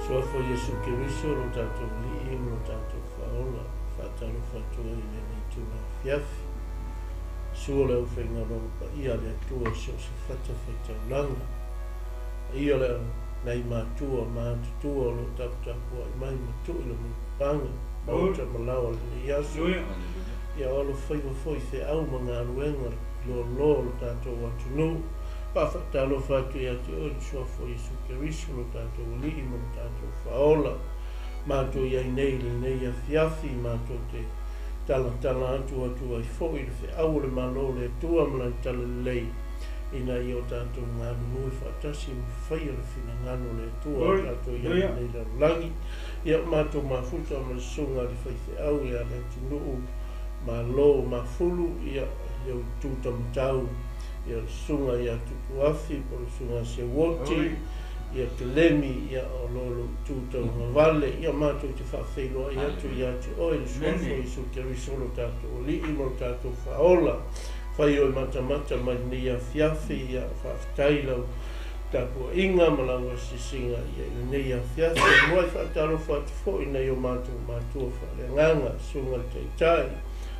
Suafa o Iesu Keriso lo tatou Alii ma lo tatou Faaola, faatalofa atu ai i lenei itula afiafi. Susu le aufaigaluega paia a le Atua i so o se fatafaitaulaga. Paia o le nai matua ma atutua o lo o taputapuai mai ma tuu i le mulipapaga, maota ma laoa i lenei aso. Ia o alofaiva foi feau ma galuega loaloa o lo tatou atunuu. Faafaatalofa atu ia te oe le Suafa o Iesu Keriso lo tatou Alii ma lo tatou Faaola. Matou i ai nei i lenei afiafi, matou te talatala atu atu ai foi le feau o le Malo o le Atua ma Lana Talalelei, ina ia o tatou galulue faatasi ma faia le finagalo o le Atua o tatou i ai i lenei lalolagi. Ia, matou mafuta ma le Susuga i le Faifeau ia Leatinuu Malo Mafulu, ia, Leutu Tamatau, ia le Susuga ia Tupuafi po o le Susuga Seuoti, ia Kelemi, ia o lo o Leutu Taugavale, ia matou te faafeiloai atu ia te oe le Suafa o Iesu Keriso lo tatou Alii ma lo tatou Faaola. Fai oe matamata mai lenei afiafi, ia faafetai lau tapuaiga ma lau asiasiga ia i lenei afiafi. E muai faatalofa atu foi nai o matou matua faaleagaga, Susuga i le Taitai,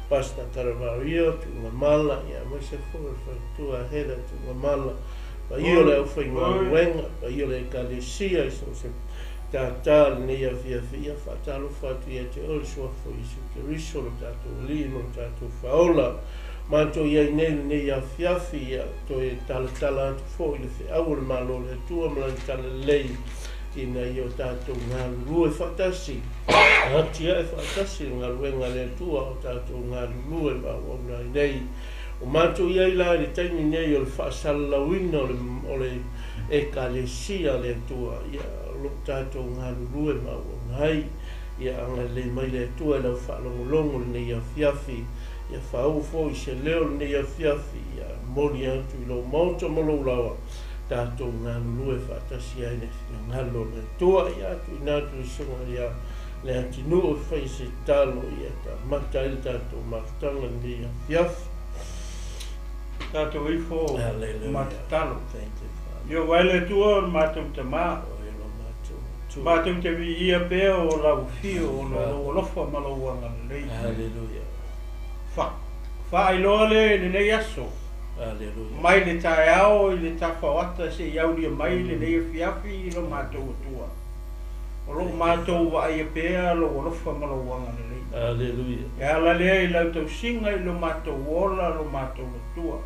Pastor Caravario Tuugamala, ia aemaise foi o le faletua Heather Tuugamala, paia o le aufaigaluega, paia o le Ekalesia i so o se tātā lenei afiafi, ia faatalofa atu ia te oe le Suafa o Iesu Keriso, lo tatou Alii ma lo tatou Faaola. Matou i ai nei lenei afiafi, ia toe talatala atu foi le feau o le Malo o le Atua ma Lana Talalelei, ina ia o tatou galulue faatasi, atiae faatasi le galuega a le Atua o tatou galulue ma auauna ai nei. O matou i ai la i le taimi nei o le faasalalauina o le, o le Ekalesia a le Atua, ia, o lo o tatou galulue ma auauna ai. Ia agalelei mai le Atua i lau faalogologo i lenei afiafi, ia faauu foi se leo i lenei afiafi, ia momoli atu i lou maota ma lou laoa, tatou galulue faatasi ai le finagalo o le Atua. Ia tuuina atu le susuga ia Leatinuu e fai se tatalo ia tamata ai le tatou mafutaga i lenei afiafi. Tatou ifo ma tatalo. Iovae le Atua o le matou Tama, matou te viia pea o lau afio ona o lou alofa ma lou agalelei. Faailoa lea i lenei aso, mai le taeao i le tafaoata seia aulia mai lenei afiafi i lo matou Atua. O lo o matou vaaia pea lou alofa ma lou agalelei. E ala lea i lau tausiga i lo matou ola lo matou Atua,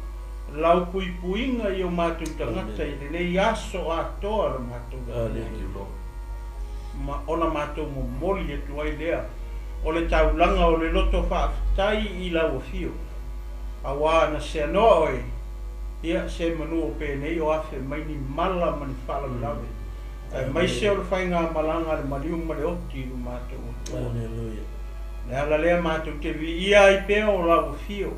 lau puipuiga i o matou tagata i lenei aso atoa lo matou Atua. Ma ona matou momoli atu ai lea o le taulaga o le loto faafetai i lau afio, auā na seanoa oe, ia se manu o penei o afe mai ni mala ma ni faalavelave, aemaise o le faigamalaga a le maliu ma le oti i lo matou Atua. O le ala lea matou te viia ai pea o lau afio,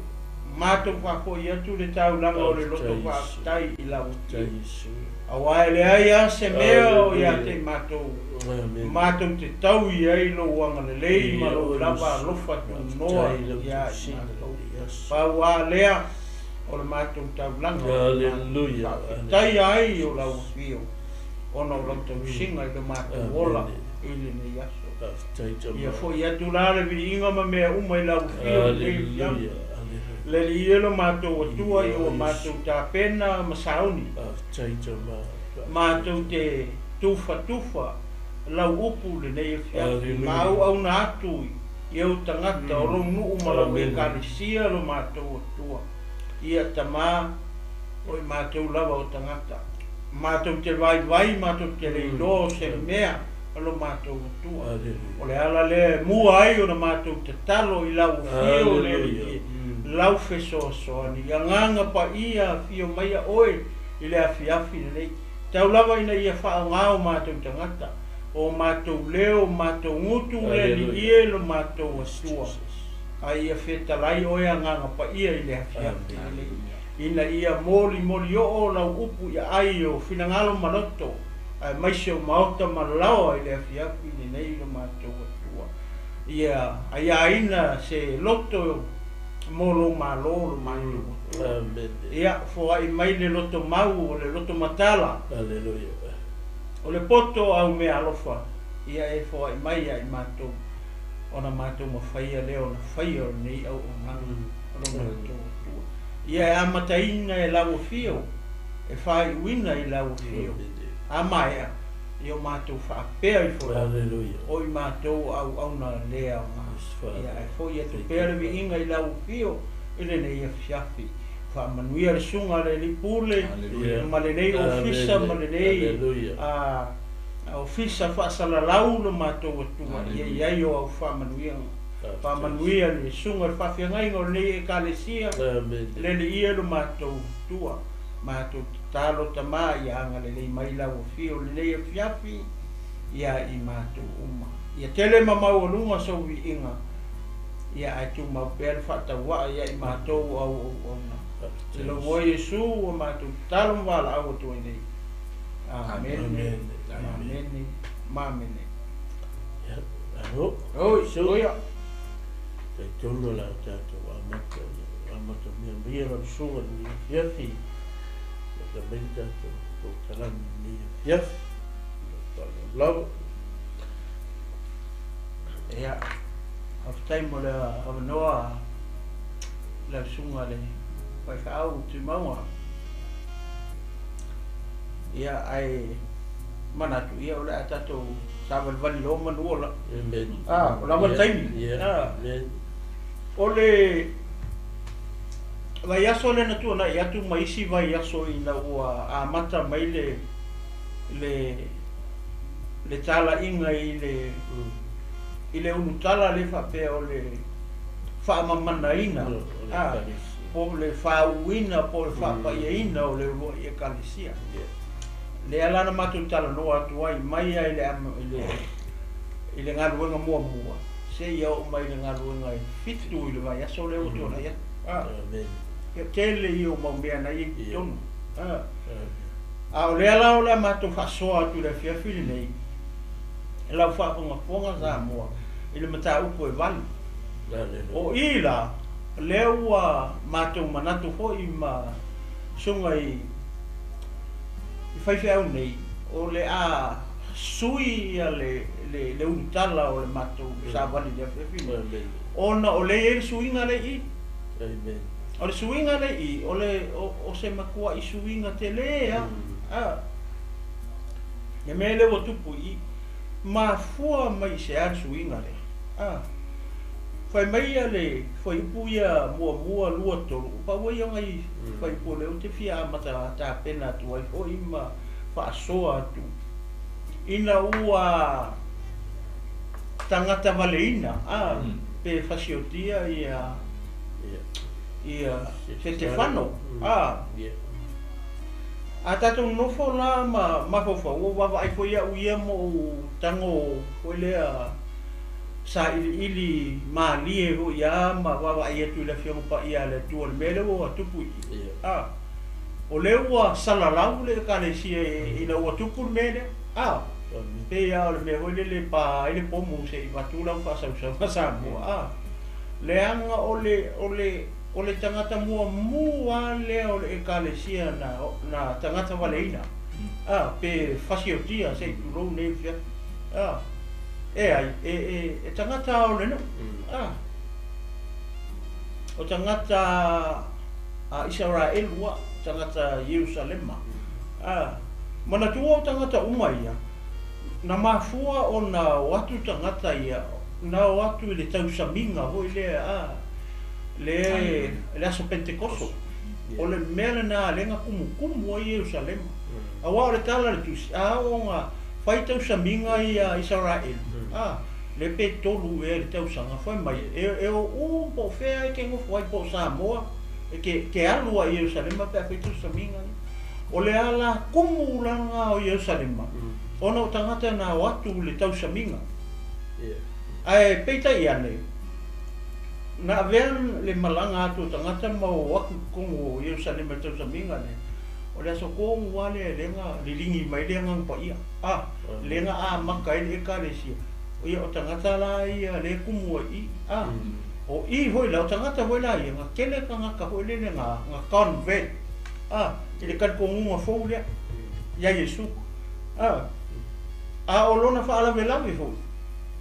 matou faafoi atu le taulaga o le loto faafetai i lau afio, auā e leai lava se mea o ia te i matou, matou te tau i ai lou agalelei ma lou lava alofa tunoa ia i matou. Pau lava lea o le matou taulaga o le matou faafetaia ai o lau afio ona o lau tausiga i lo matou ola i lenei aso. Ia foi atu la le viiga ma mea uma i lau afio i lenei afiafi. Le Alii e lo matou Atua i ua matou tapena ma sauni, matou te tufatufa lau upu i lenei afiafi, ma auauna atu i ou tagata o lou nuu ma lau Ekalesia lo matou Atua. Ia, Tama, o i matou lava o tagata, matou te vaivai, matou te le iloa o se mea lo matou Atua. O le ala lea e mua ai ona matou tatalo i lau afio, le Alii, lau fesoasoani, i agaga paia afio maia oe i le afiafi lenei. Tau lava ina ia faaaoga o matou tagata, o matou leo, o matou gutu, le Alii e lo matou Atua, a ia fetalai oe agaga paia i le afiafi lenei, ina ia molimoli oo lau upu i aai o finagalo ma loto, aemaise o maota ma laoa i le afiafi lenei lo matou Atua. Ia aiaina se loto mo lou Malo lo matou Atua. Ia foai mai le loto mau o le loto matala. Aleluia. O le poto o au meaalofa, ia e foai mai ia i matou, ona matou mafaia lea ona faia o lenei auaunaga o lo matou Atua. Ia e amataina e lau afio, e faaiuina i lau afio, a maea, ia o matou faapea ifo loa, o i matou o auauna le aoga. Ia ae foi atu pea le viiga i lau afio i lenei afiafi. Faamanuia le susuga a le Alii Pule ma lenei ofisa ma lenei ofisa faasalalau lo matou Atua ia i ai o au faamanuiaga. Faamanuia le susuga i le faafeagaiga o lenei Ekalesia, le Alii e lo matou Atua. Matou tatalo Tama ia agalelei mai lau afio i lenei afiafi ia i matou uma. Ia tele ma maualuga sou viiga, ia ae tumau pea le faatauaa ia i matou o au auauna. I lou igoa Iesu ua matou tatalo ma valaau atu ai nei. Amene, amene, ma amene. Ia, malo. Oi, oia. Talitonu o le a tatou amata, ia amata mea mai ia lau susuga i lenei afiafi. Amata mai le tatou polokalame i lenei afiafi. Lau faaaloalo lava. Ia, faafetai mo le avanoa lau susuga i le faifeau Tuimauga. Ia, ae manatu, ia o le a tatou savalivali loa manu ola. Amen. Ah, o lava le taimi. Yeah. Ah. Amen. O le vaiaso lea na tuanai atu ma isi vaiaso ina ua amata mai le le le talaiga i le i le ulutala lea faapea o le faamamanaina, O le ah, Ekalesia. po o le faauuina po o le faapaiaina o le uluai Ekalesia. Lea la na matou talanoa atu ai mai lava i le i le i le galuega muamua seia oo mai i le galuega e 7 i le vaiaso lea ua tuanai atu. Ah, Amen. ia tele ia o mau mea na i ai i totonu. Ah. Amen. A o lea la o le a matou faasoa atu i le afiafi lenei, lau faafogafoga Samoa i le mataupu e 8. Hallelujah. O i la, lea ua matou manatu foi ma susuga i faifeau nei, o le a sui ia le le le ulutala o le matou savali i le afiafi nei, Amen. ona o lea e i ai le suiga lea i i. Amen. O le suiga lea i i, o le o, o se matuai suiga tele lava. Ah. Le mea lea ua tupu i i, mafua mai i se a le suiga lea? Ah. Fai mai ia le fuaiupu ia muamua, lua, tolu, pau ai ia o nai fuaiupu o lea ou te fia amata tapena atu ai foi ma faasoa atu ina ua tagata valeina, ah, pe fasiotia ia ia Setefano, ah. A tatou nonofo la ma mafaufau, ua vaavaai foi au ia ma ou tago foi lea sailiili malie foi lava ma vaavaai atu i le Afioga Paia a le Atua i le mea lea ua tupu i i. A, o lea ua salalau le Ekalesia ina ua tupu le mea lea. A, pei lava o le mea foi lele e pa ai le pomu se i avatu lau faasausauga Samoa. A, leaga o le, o le, o le tagata muamua lava lea o le Ekalesia na, na tagata valeina, a, pe fasiotia se i tulou nei afiafi. A, e ai, e, e, e tagata lava o le nuu. A, o tagata a Isaraelu a, tagata Ierusalema. A, manatua o tagata uma ia, na mafua ona o atu tagata ia, na o atu i le tausamiga foi lea, a, le, le aso Pentekoso. O le mea lena lea na kumukumu ai Ierusalema. Aua o le tala a le Tusi, a oo ina fai tausamiga ia Isaraelu, a, le pe 3 ea i le tausaga, fai mai, e, e o u po o fea e te nofo ai, po o Samoa, e te, te alu lava i Ierusalema pe a fai tausamiga ia. O le ala kumu la lena o Ierusalema, ona o tagata na o atu i le tausamiga. Ae peitai ane, na avea le malaga atu o tagata ma o atu i totonu o Ierusalema i le tausamiga lea, o le aso tonu lava lea lea na liligi mai le Agaga Paia, a, lea na amata ai le Ekalesia, ia o tagata la ia lea e kumu ai i i, a, o i foi la, o tagata foi la ia, na tele tagata foi lele na, na convert, a, i le talitonuga fou lea, ia Iesu. A, a o lona faalavelave foi,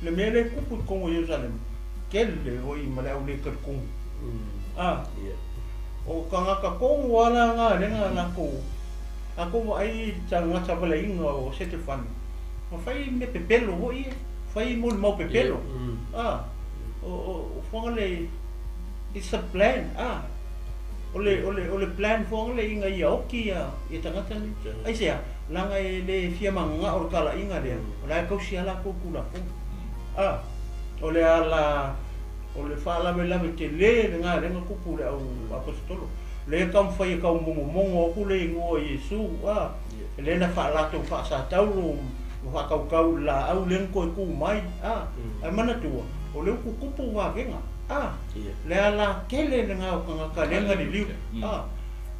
le mea lea e tupu i totonu o Ierusalema, tele foi ma le au le talitonu. A, o tagata tonu lava la na lea na latou, latou vaai i le tagata valaina o Setefano, na fai mea pepelo foi ia, fai molimau pepelo. A, o Fuagalei, it's a plan, a, o le, o le, o le plan Fuagalei ina ia oti ia, ia tagata nei. Aisea? Leaga e le fia mananao i le talaiga lea, o la e tausi lava latou Tulafono. A, o le ala, o le faalavelave tele lena lea na tupu i le au Aposetolo. Lea e taumafai e taumogomogo atu le igoa o Iesu, a, lea na faalatou faasataulo ma faatautau i le laau lea na toe tu mai, a, ae manatua, o lea ua tutupu vavega, a, le ala tele lena o tagata lea na liliu, a,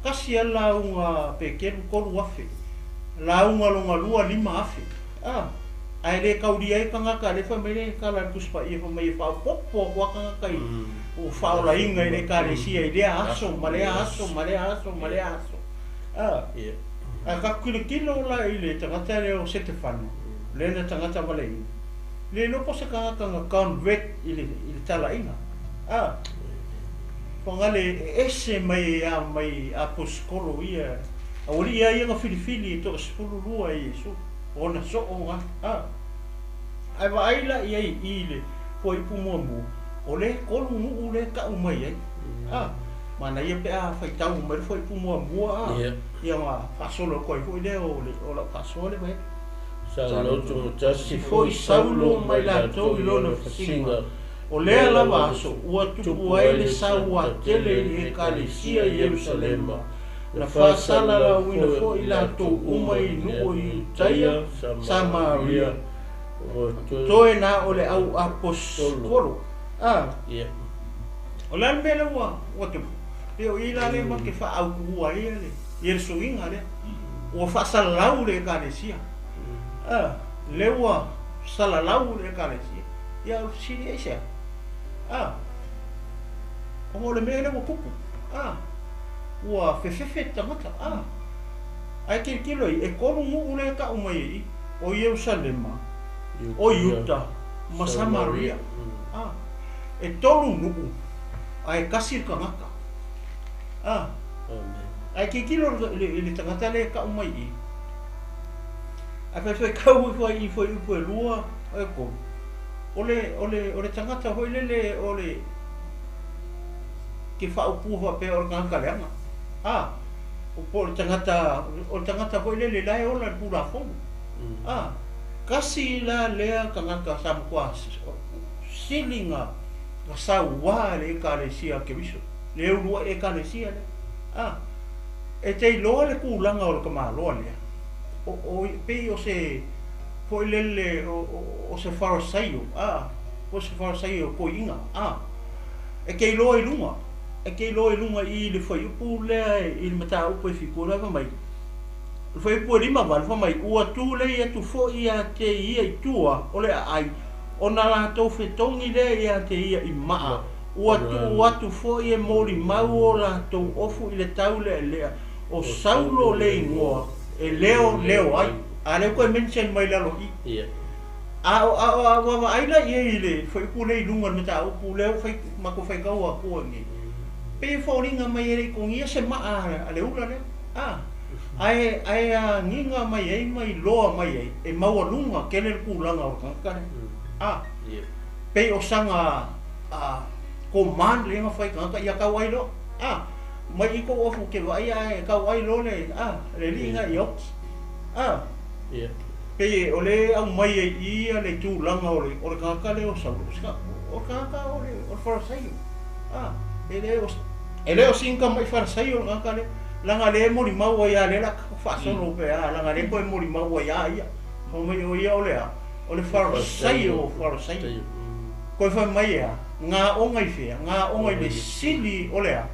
tasi lava le lauga Peteru 3,000, lauga lona lua 5,000, a, ae le taulia ai tagata, lea fai mai le tala a le Tusi Paia fai mai e faaopoopo atu lava tagata i ua faaolaina i le Ekalesia i lea aso ma lea aso ma lea aso ma lea aso. A, a tatou tilotilo la i le tagata lea o Setefano, lea na tagata valeina, le iloa po o se tagata na convert i le, i le talaiga. A, Fagale e ese mai ai mai aposetolo ia, aualii lava ia na filifili e toa-12 e Iesu, o ona soo na. A, ae vaai la i ai i le fuaiupu muamua, o lea e tolu nuu lea e tau mai ai. A, manaia pe a faitau mai le fuaiupu muamua, a, ia ona faasolo atu ai foi lea o le, o lau faasoa le vaega. Sa 71 foi Saulo ma i latou i lona fasiga. O lea lava aso ua tupu ai le saua tele i le Ekalesia i Ierusalema, na faasalalauina foi latou uma i nuu o Iutaia, Samaria, toe na o le au aposetolo. A, o le a le mea lea ua, ua tupu? Pei o i la lea ma te faaautuua ai le, ia le suiga lea. Ua faasalalau le Ekalesia. A, lea ua salalau le Ekalesia. Ia, o le fesili aisea? A, ona o le mea lea ua tupu. A, ua fefefe le tagata. A, ae tilotilo i, e tolu nuu lea e tau mai ai i, o Ierusalema, o Iuta ma Samaria. A, e tolu nuu, ae tasi le tagata. A, ae tilotilo i le tagata lea e tau mai i, ae faifai ifo ai i fuaiupu e lua, e tolu. O le, o le, o le tagata foi lele o le ke faaupua faapea o le tagata leaga. A, o po o le tagata, o le tagata foi lele la e ola i le Tulafono. A, tasi la lea tagata sa matua sili na sauā e le Ekalesia a Keriso, le uluai Ekalesia lea. A, e te iloa le tulaga o le tamaloa lea, o, o, pei o se foi lele o, o, o se Farisaio, a, o se Farisaio toeaina, a, e te iloa i luga, e te iloa i luga i le fuaiupu lea i le mataupu e 7 lea fai mai, le fuaiupu e 58 fai mai, ua tulei atu foi ia te ia i tua o le aai, ona latou fetogi lea ia te ia i maa, ua tuu atu foi e molimau o latou ofu i le taulealea, o Saulo le igoa e leo leo ai. A lea ua toe mention mai lalo i. A o, a o, a vaavaai la i ai i le fuaiupu lea i luga o le mataupu lea ua fai, matou faitau atu ai nei, pei e foliga mai e le i togia se maa a le ula lea. A, ae, ae agiga mai ai ma iloa mai ai e maualuga tele le tulaga o le tagata lea. A, pei o saga a, command lea na fai i tagata ia tau ai loa. A, mai i kou ofu ke vaai ae tau ai loa le, a, le alii na ia oti. A, pei o le aumai ai i ia le tulaga o le, o le tagata lea o Saulo, o le tagata o le, o le Farisaio. A, e le o, e le o sina tamai Farisaio le tagata lea, leaga lea e molimau ai lava lea o le a faasolo pe a, leaga lea toe molimau ai lava ia. Fai mai o ia o le a? O le Farisaio o Farisaio. Toe fai mai e a? Gaoga i fea? Gaoga i le sili o le a?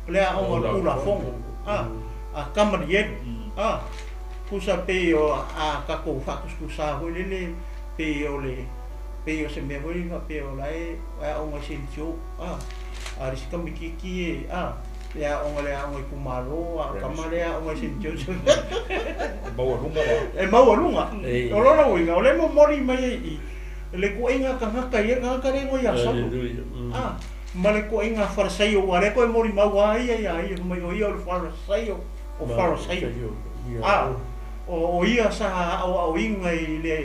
O le aoga o le Tulafono. A, a Kamalielu. A, tusa pei o a tatou faatusatusa foi lele, pei o le, pei o se mea foi lele faapea o la e aoga i Saint Joe. A, a le isi tamaitiiti e, a, Le aoga le aoga itumalo, a o tama le aoga i Saint Joseph. E maualuga le aoga. E maualuga. O lona uiga, o lea e momoli mai ai i i le ituaiga tagata ia, le tagata lea e igoa ia Saulo, a, ma le ituaiga Farisaio, aua o lea toe molimau lava ia iā ia, fai mai o ia o le Farisaio o Farisaio, a, o ia sa aoaoina i le,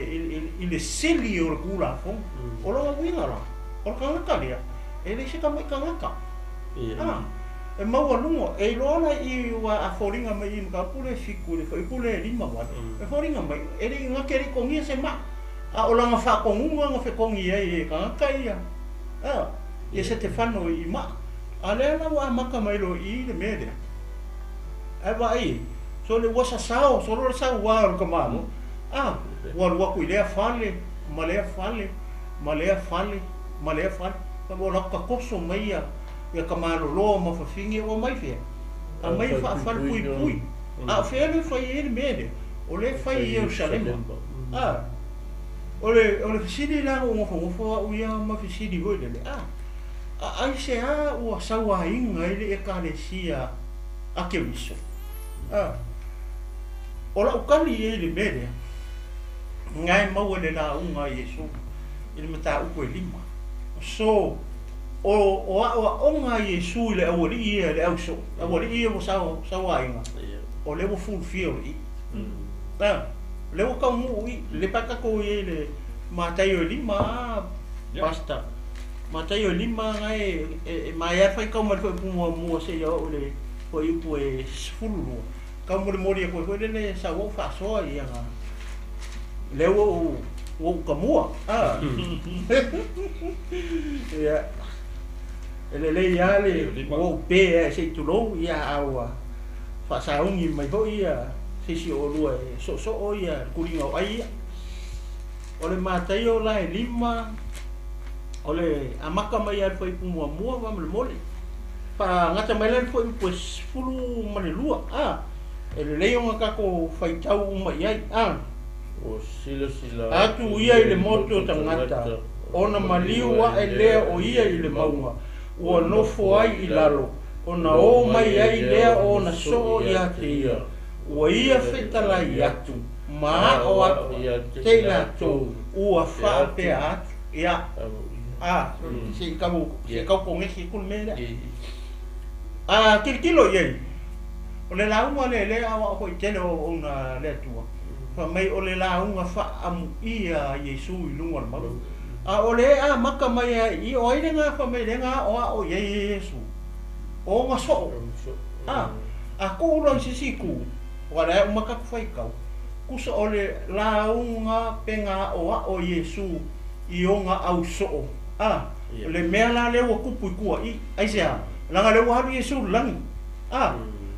i le sili o le Tulafono. O lona uiga la, o le tagata lea, e le se tamai tagata. A, e maualuga, e iloa la i aua a foliga mai i mataupu lea e 7 i le fuaiupu lea e 58, e foliga mai e le i gata e le i togia se maa, a o lana faatonuga na fetogi ai e tagata ia, a, ia Setefano i maa. A lea la ua amata mai loa i i le mea lea. Ae vaai i ai, sole ua sasao solo le sauā o le tamaloa, a, ua alu atu i lea fale, ma lea fale, ma lea fale, ma lea fale, fai mai ua latou tatoso mai ia ia tamaloloa ma fafine ua aumai fea? Aumai faafalepuipui. A o fea lea e fai ai le mea lea? O lea e fai i Ierusalema. A, o le, o le fesili la na ou nofonofo au ia ma fesili foi lele, a, a aisea ua sauaina ai le Ekalesia a Keriso? A, o lau tali i ai i le mea lea, na e maua i le lauga a Iesu i le mataupu e 5. So, o, o aoaoga a Iesu i le aualii ia, le ausoo, aualii ia ua sauaina, o lea ua fulfil i i. A, o lea ua taunuu i i, le pa tatou i ai i le Mataio e 5 a, Pastor. Mataio e 5 na e, e, e maea le faitau mai le fuaiupu muamua seia oo i le fuaiupu e 12. Taumolimoli atu ai foi lele sau ou faasoa ia na lea ua ou ua ou tamua a ia e lelei lava le ua ou pe ae se i tulou ia a ua faasauni mai foi ia se isi o oulua e soosoo ia le tuliga o ai ia. O le Mataio la e 5 o le amata mai lava i le fuaiupu muamua faamolemole. Faagata mai la le fuaiupu e 12, a, e lelei ona tatou faitau uma i ai, a. Ua silasila atu ia i le motu o tagata, ona maliu ae lea o ia i le mauga, ua nofo ai i lalo, ona o mai ai lea o ona soo ia te ia, ua ia fetalai atu, ma aʻo atu te i latou, ua faapea atu, ia, a, se i tau, se i tau kogesi atu le mea lea. A tilotilo i ai, o le lauga lea lea aoao foi tele o auauna a le Atua, fai mai o le lauga faaamuia a Iesu i luga o le mauga. A o le amata mai lava i i, o ai le gafa mai lea na aoao i ai e Iesu? O ona soo. A, a tuu loa i se isi itu, aua o lea e uma tatou faitau, tusa o le lauga pe na aoao Iesu i ona au soo. A, le mea la lea ua tupu i tua i, aisea? Leaga lea ua alu Iesu i le lagi. A,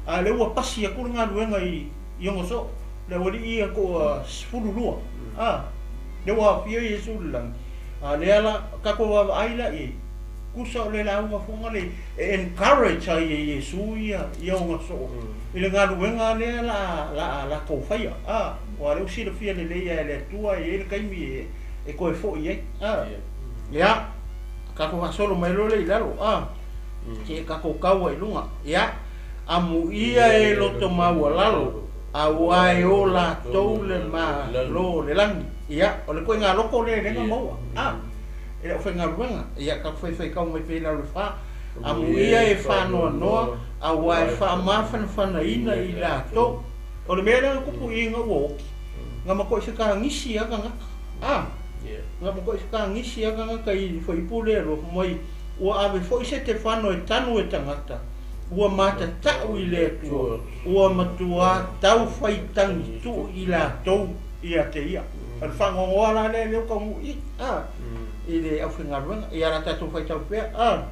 a lea ua pasi atu le galuega i, i ona soo, le aualii ia toa 12. A, lea ua aofia Iesu i le lagi. A lea la, tatou vaavaai la i ai, tusa o le lauga foga le e encourage ai e Iesu ia, ia ona soo i le galuega lea la, la latou faia. A, aua lea ua silafia lelei lava e le Atua e i ai le taimi e, e toe foi ai. A, ia, tatou faasolo mai loa lea i lalo. A, seia tatou tau ai i luga. Ia, amuia e loto maualalo, aua e o latou le Malo o le lagi. Ia, o le ituaiga loto lea e le na maua, a, e le aufaigaluega. Ia, tatou faifai tau mai pea i lalo i le fa. Amuia e faanoanoa, aua e faamafanafanaina i latou. O le mea lea na tupu i ina ua oti, na matuai fekagisi lava tagata. A, na matuai fekagisi lava tagata i le fuaiupu lea alofa mai, ua ave foi Setefano e tanu e tagata, ua matatau i le Atua, ua matuā tau faitagi tuu i latou ia te ia. O le faanoanoa la lea lea ua taunuu i, a, i le aufaigaluega. Ia la tatou faitau pea, a,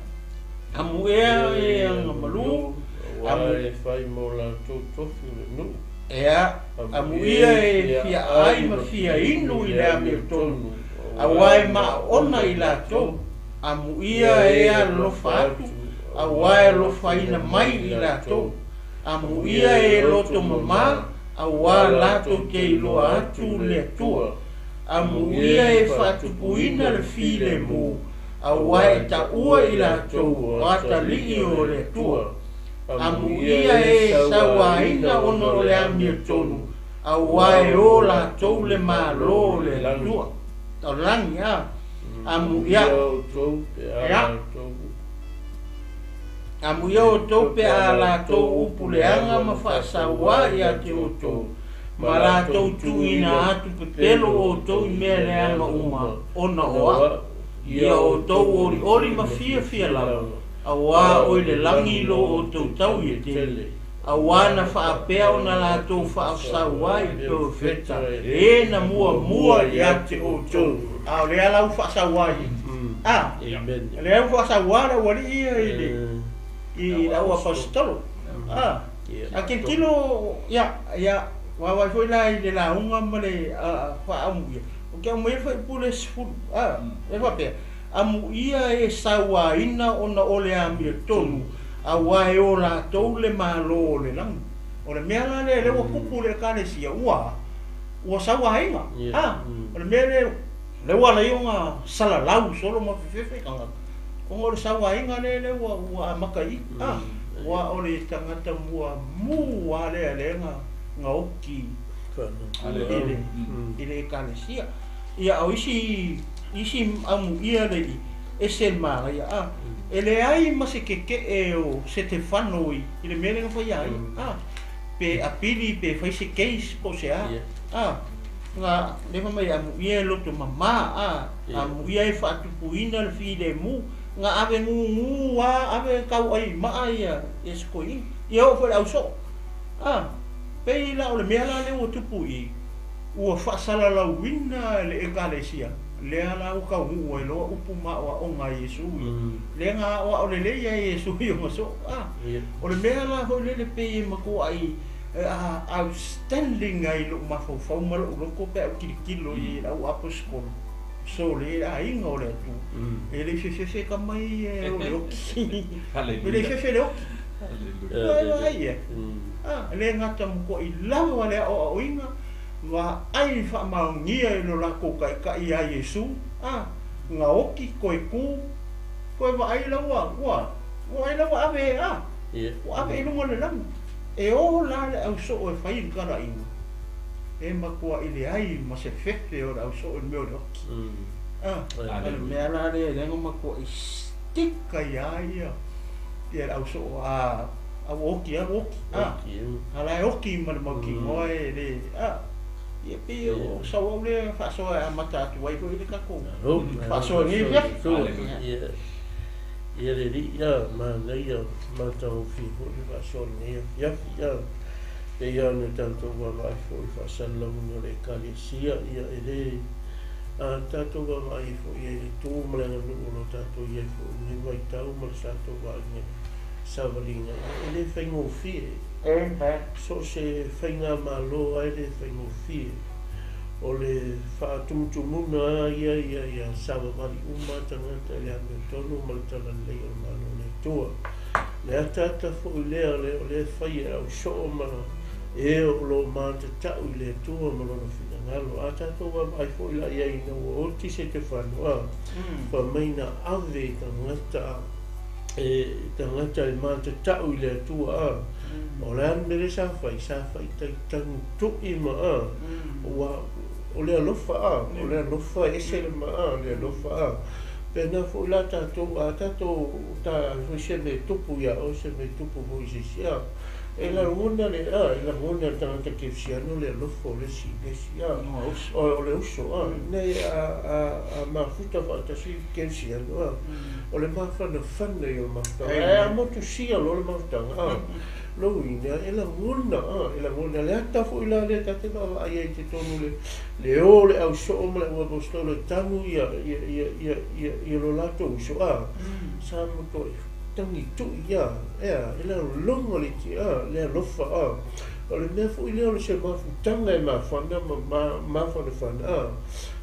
amuea e agamalu, Aua e fai mo latou tofi o le nuu. Ea, amuia e fia ai ma fia inu i le amiotonu, aua e maaona i latou, amuia e alofa atu, aua e alofaina mai i latou, amuia e loto mamā, aua latou te iloa atu le Atua, amuia e faatupuina le filemu, aua e taua i latou o atalii o le Atua. Amuia e sauaina ona o le amiotonu, auā e o latou le Malo o le Atua, o le lagi, a. Amuia outou pe a latou. Amuia outou pe a latou upu leaga ma faasauā ia te outou, ma latou tuuina atu pepelo outou i mea leaga uma ona o A'u. Ia outou olioli ma fiafia lava, auā o i le lagi lo outou taui e tele, auā na faapea ona latou faasauā i perofeta e na muamua ia te outou. A o lea la ua faasauā i a Amen. lea ua faasauā le aualii ia i le i le au aposetolo. A a tilotilo ia ia vaavaai foi la i le lauga ma le faaamuia. Ou te aumaia le fuaiupu lea 10. A e faapea, amuia e sauaina ona o le amiotonu, auā e o latou le Malo o le lagi. O le mea la lea lea ua tupu i le Ekalesia, ua ua sauaina. A o le mea lea lea ua ala ai ona salalau solo ma fefefe tagata, ona o le sauaina lea lea ua ua amata i i. A ua o le tagata muamua lea lea na na oti i le i le Ekalesia. Ia o isi isi amuia le i ese le manaia a e leai ma se keke'e o Setefano i i le mea lea na faia ai a pe apili pe fai se case po o se a a na lea fai mai amuia e loto mamā a amuia e faatupuina le filemu na ave gugū a ave tau'ai i ma'a ia ia se toeaina ia oo foi i le ausoo a pei la o le mea la lea ua tupu i i ua faasalalauina e le Ekalesia lea la ua taunuu ai loa upu ma aoaoga a Iesu ia lea na aoao lelei ai e Iesu i ona soo a o le mea la foi lele pei e matua'i outstanding ai i lo'u mafaufau ma lo'u loto pe a ou tilotilo i le au aposetolo so le aiga o le Atua e le i fefefe tama ia e o le oti e le i fefe le oti Haleluia. vaai ia a le gata matua'i lava le aoaoina vaai faamaonia i lo latou ta'ita'i ia Iesu a na oti toe tu toe vaai la ua ua ua vaai la ua ave a ua ave i luga o le lagi e o la le ausoo e fai le talaiga e matua'i leai ma se fefe o le ausoo i le mea o le oti a o le mea la lea lea na matua'i stika ia ia ia le ausoo a a ua oti a ua oti a a la e oti ma le mautinoa e le a ia pei o sau au lea faasoa e amata atu ai foi le tatou faasoa i lenei afiafi. Ia le alii ia manaia matagofie foi le faasoa i lenei afiafi ia pei lava ona tatou vaavaai foi i le faasalalauina o le Ekalesia ia e le a tatou vaavaai ai foi i le tu ma le aganuu o lo o tatou i ai foi i lenei vaitau ma le tatou vaaiga i le savaliga ia e le faigofie. Amen. So o se faigamalo lava e le faigofie. O le faatumutumuga lava ia ia ia savavali uma tagata i le amiotonu ma le talalelei o le Malo o le Atua. Le ataata foi lea o lea e fai e au soo ma e o lo o matatau i le Atua ma lona finagalo. A tatou vaavaai foi la i ai ina ua oti Setefano a, fai mai na ave i tagata e tagata e matatau i le Atua a. O le a le mea lea sa fai? Sa fai taitagu tu'i ma a, ua o le alofa a, o le alofa e ese le ma a, le alofa a. Pena foi la tatou a tatou ta foi se mea tupu ia oe se mea tupu foi i se isi a. E lagona le a, e lagona e le tagata kerisiano le alofa o le isi i le isi a. O le uso a, nei a a a mafuta faatasi le kerisiano a. O le mafanafana ia o le mafutaga. Ae a motusia loa le mafutaga a, lou uiga e lagona a, e lagona. Le ata foi la lea ta te vaavaai ai i totonu le le o le ausoo ma le auaposetolo e tanu ia ia ia ia ia ia lo latou uso a, sa matuai tagi tui ia, ea, e lalologo le ti a, le alofa a. O le mea foi lea o le se mafutaga e mafana ma mafanafana a,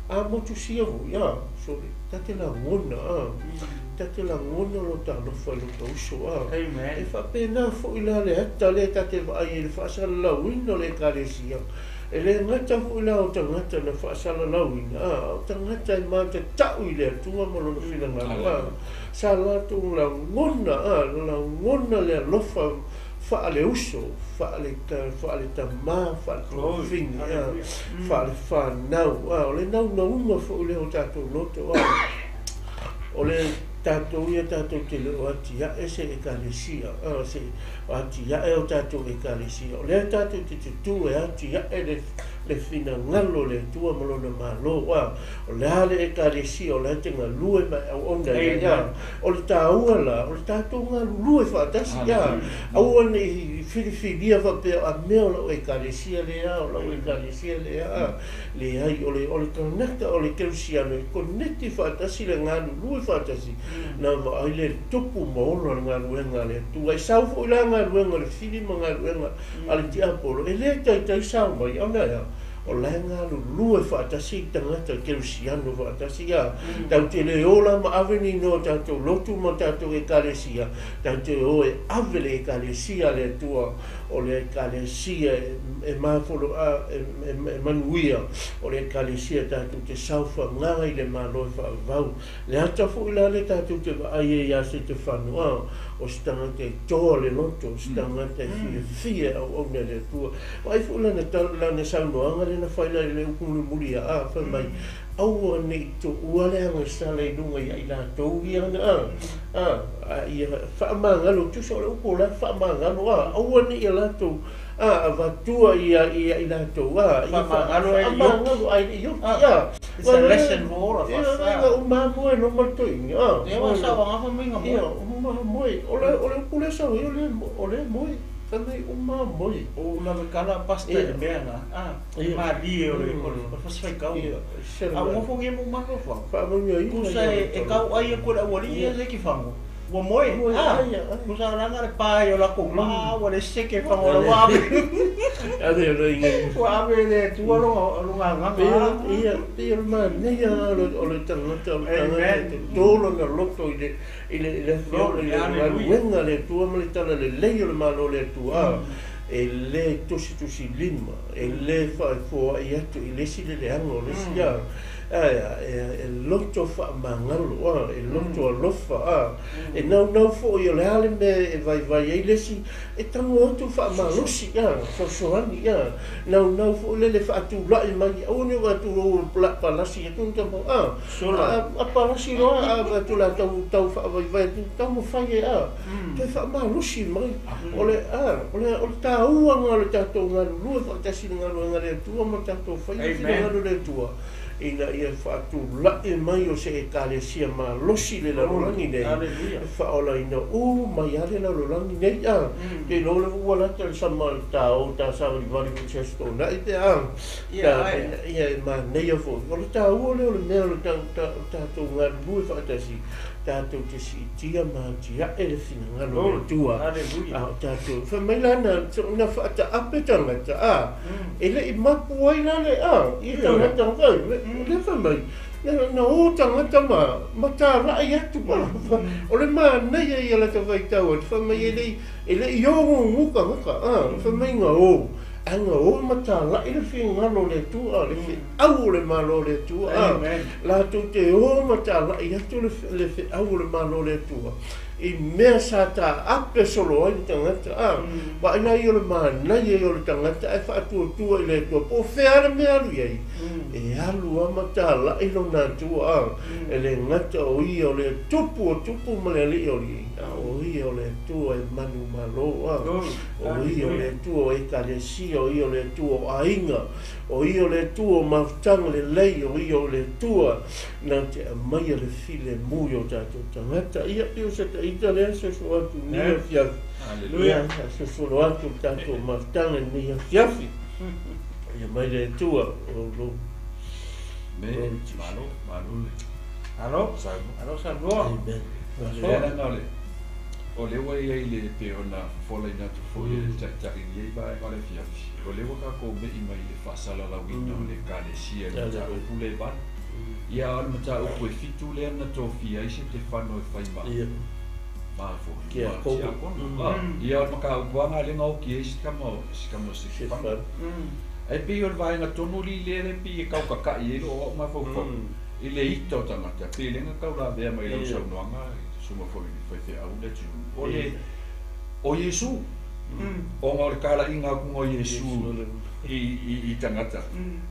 a motusia foi a, sole, ta te lagona a, ta te lagona lo ta alofa i lo ta uso a. Amen. E faapena foi la le ata lea ta te vaai ai i le faasalalauina o le Ekalesia. E le gata foi la o tagata na faasalalauina, a o tagata e matatau i le Atua ma Lona finagalo, a sa latou lagona, a lagona le alofa faaleuso, faaletamā, faaletofine, a faalefanau, a o le naunauga foi lea o tatou loto, a o le tatou ia tatou te le o atiae se ekalesia, a se atiae o tatou ekalesia, o lea tatou te tutū e atiae le finagalo o le Atua ma Lona Malo, a o le a le ekalesia o lea te galue mai auauna ai, a o le taua la o le tatou galulue faatasi, a aua nei filifilia faapea a mea o lau ekalesia lea, o lau ekalesia lea, a leai, o le tagata o le kerisiano e koneti faatasi le galulue faatasi, na vaai le tupu ma ola le galuega a le Atua. E sau foi la galuega le fili ma galuega a le tiapolo, e le taitai sao mai, ona ea o la e galulue faatasi i tagata kerisiano faatasi, a tau te le ola ma ave ni noa tatou lotu ma tatou ekalesia, tau te o e ave le ekalesia a le Atua, o le ekalesia e mafolo a e manuia, o le ekalesia tatou te saofagaga i le Malo e faavavau. Le ata foi la le tatou te vaai ai ia Setefano, a o se tagata e toa le loto, o se tagata e fiafia e auauna i le Atua. Vaai foi lana saunoaga lea na fai la i le upu mulimuli ia, a fai mai, aua nei tuua le agasala i luga ia i latou ia na, a ia faamagalo, tusa o le upu o la faamagalo, a aua nei ia latou a avatua ia i latou, a ia faamagalo ai i ioki, a It's a lesson for all of us. Ia, o mamoe no matoinga, a Ia, wa sa wanga fa minga moe. Ia, o mamoe, o le upu lea sau ai, o le moe, fai mai o mamoe. O la kala pasta le mea na, a ma li o le fasfaikau. A o ngofo nge mo mano fa. Faamanuia ai. Kusa e kau ai e kore aualii ia se ki fango. Ua moe, a kusa langa le pae o lako ma, ua le seke fango la ua ave. Ave o le inga. Ua ave le tua longa nganga. Ia, pei o le manaia o le tagata, o le tagata te tolo na loto i le afioga, i le galuega le Atua ma le talalelei o le Malo o le Atua. E le tusitusi lima, e le faafoai atu i le isi le leaga o le isi, a e loto faamagalo, a e loto alofa, a e naunau foi o le a le mea e vaivai ai le isi, e tago atu faamalosi, a fesoasoani, a naunau foi le le faatulai mai, aua ne o atu o palasi atu na tamau, a a palasi loa a atu la tau faavaivai atu taumafai e a toe faamalosi mai. O le a o le tauaga o le tatou galulue faatasi le galuega le Atua ma tatou faia finagalo le Atua, ina ia faatulai mai o se ekalesia malosi le lalolagi nei, e faaolaina uma ia le lalolagi nei, a te iloa le ua lata le sama le tao ta savalivali foi se aso toonai pe a ia e manaia foi. O le taua lea o le mea o le tatou galulue faatasi, tatou te siitia ma atiae le finagalo o le Atua. A o tatou fai mai lana na faataape tagata, a e lei mapu ai la le a i tagata fai le fai mai na o tagata ma talai atu, o le manaia ia lata faitau atu, fai mai e lei ogugu tagata, a fai mai ga o anga o ma talai le finagalo o le Atua, le feau o le Malo o le Atua, a latou te o ma talai atu le feau o le Malo o le Atua i mea sa taape solo ai le tagata, a vaai la ia o le manaia ia o le tagata ae faatuatua i le Atua, po o fea le mea alu i ai, e alu a ma talai lona Atua, a e le gata o ia o le tupu o tupu ma le alii o alii, a o ia o le Atua e manumalo, a o ia o le Atua o ekalesia, o ia o le Atua o aiga, o ia o le Atua o mafutaga lelei, o ia o le Atua na te aumaia le filemu i o tatou tagata. Ia pei o se taita lea soso atu nei afiafi. Ia sosolo atu le tatou mafutaga nei afiafi. Ia mai le Atua o lo Me malo malo le. Alo, alo Samoa. Amen. Le langa le o le ua ia i le pe ona fofolaina atu foi e le taitai i lenei vaega o le afiafi. O le ua tatou mei mai le faasalalauina o le ekalesia i le mataupu le 8. Ia o le mataupu e 7 lea na tofia ai Setefano e fai ma ma foi ma tiakono. Ia o le mataupu aga le gaoki ai se kama o Setefano. Ai pei o le vaega tonu li lea le pei e kaukaka'i ai lo'u a'u mafaufau i le ita o tagata pei le ga taulavea mai lau saunoaga susuga foi i le faifeau le atunuu o le o Iesu ona o le kala'iga atuga o Iesu i tagata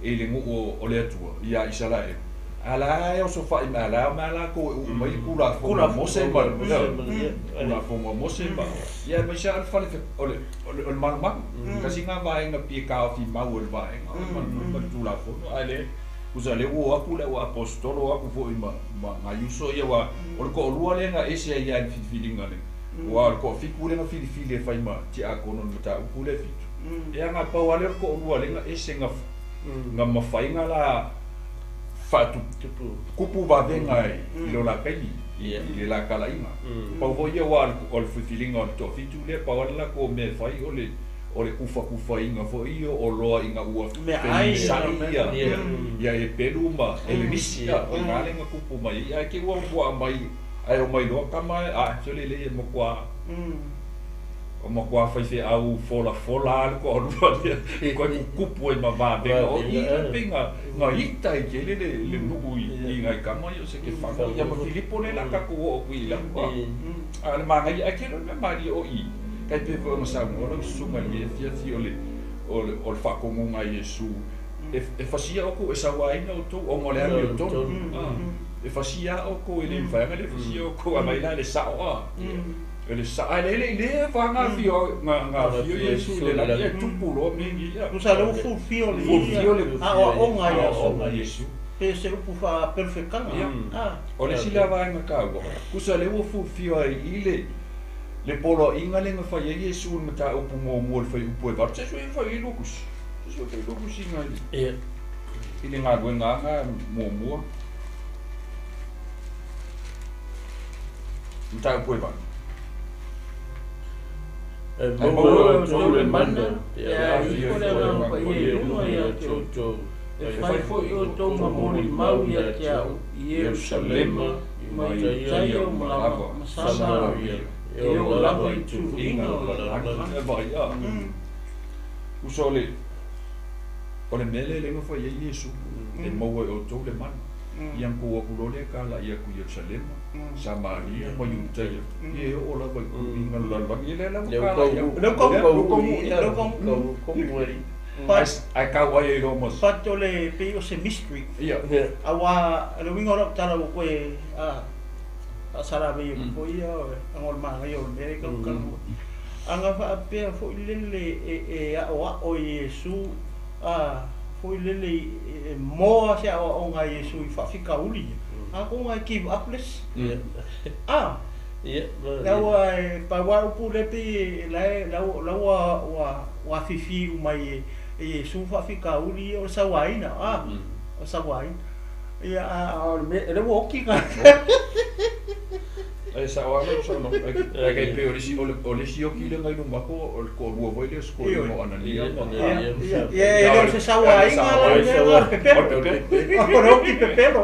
i le nu'u o le Atua ia Isaraelu ala e osofa'i ma ala ma lakou e uu mai le Tulafono a Mose ma le Tulafono a Mose ma ia mai sa fale o le malumalu kasi ngā vaega pie kaofi mau o le vaega o le malumalu ma le Tulafono ae le usa le ua aku le ua apostolo aku fo'i ma gaiuso ia ua o le to'alua lea na ese ai ia i le filifiliga le ua o le to'afitu lea na filifili e fai ma tiakono le mataupu lea fitu e aga pau lea o le to'alua lea na ese na mafaiga la faatupu vavega i lo la kaimi i le la kalaiga pau foi ia ua o le filifiliga o le to'afitu lea pau lea lakou mea e fai o le kufakufaina foi ia o loa ina ua femisa'i ia ia e pelu ma e le nisi ia o ina le na kupu mai ai ke ua ua mai ai o mai loa kama a sole le e makuā o makuā faifeau folafola le to'alua lea koe kupu ai ma vavega o i le pei na ita i kele le nu'u i ngai kama ia o se ke faga ia ma Filipo le la takou o'o kui i lau a le magaia ai kele o le mea malie o i kai pe foi ona saunoa lau susuga i le afiafi o le faatonuga a Iesu e fasia outou e sauaina outou ona o le amiotonu e fasia outou e le mafai le fasia outou a mai la le sa'o a e le sa'a le le le fa ngafio ngafio Iesu i le lagi e tupu loa mea ia usa le fulfio le aoaoga ia Iesu pe se upu faaperefekaga o le sila vaega kaua kusa le ua fulfio ai i le poloaiga le na fai ai Iesu i le mataupu muamua le faiupu e valu se sui fai i lukusi se sui fai lukusi ga i le galuega aga muamua mataupu e valu e maua e outou le mana e a ifo le agaga paia i luga ia te outou e fai foi outou ma molimau ia te a'u i Ierusalema ma Iutaia ma lava ma Samaria e oo lava i tuuiga o le lalolagi e vai a usa o le mea lea le fai ai Iesu e maua e outou le mana ia kou aku loa lea kala'i aku Ierusalema Samaria ma Iutaia ia e oo lava i tuuiga o le lalolagi ia lea lava kala'i aku ai kau ai i Roma but o le pei o se mystery ia auā le uiga o la'u tala ua koe faasalavei aku foi ia aga o le magaia o le mea e kalukalaua aga faapea fo'i lele e a'oa'o i Iesu foi lele e moa se a'oa'oga a Iesu i faafikauli ia akoga e give up lesi a laua e paua upu le pei lae laua ua afifi uma i e Iesu faafikauli ia o le sauaina o sauaina ia a o le mea le ua oki ka e sa'o ala saunoa ai kai pe o le isi oki le ngai luma ko o le to'alua foi lea sikoina o Anania ia e le o se sauaiga la le pepelo o le oki pepelo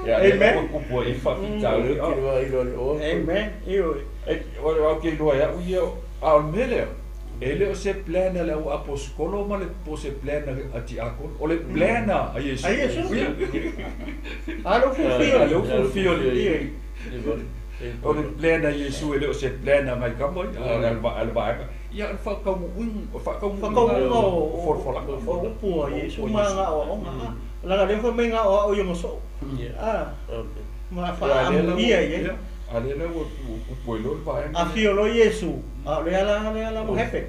ia amen kupu ai faafitauli amen ioe o le au ke iloa e a'u ia a o le mea lea e le o se plan a le au aposikolo ma le po se plan a tiakono o le plan a Iesu a Iesu a le fulfio a le fulfio le o le plan a Iesu e le o se plan a ngai kama a le vaega ia o le faataunuuga o folafolaga o upu a Iesu ma ga'oa'oga laga lea foi mai ga'oa'o i ona so'o ma faaamuia i ai a lea la ua kupu ai loa le vaega afio loa Iesu a o le ala ua happen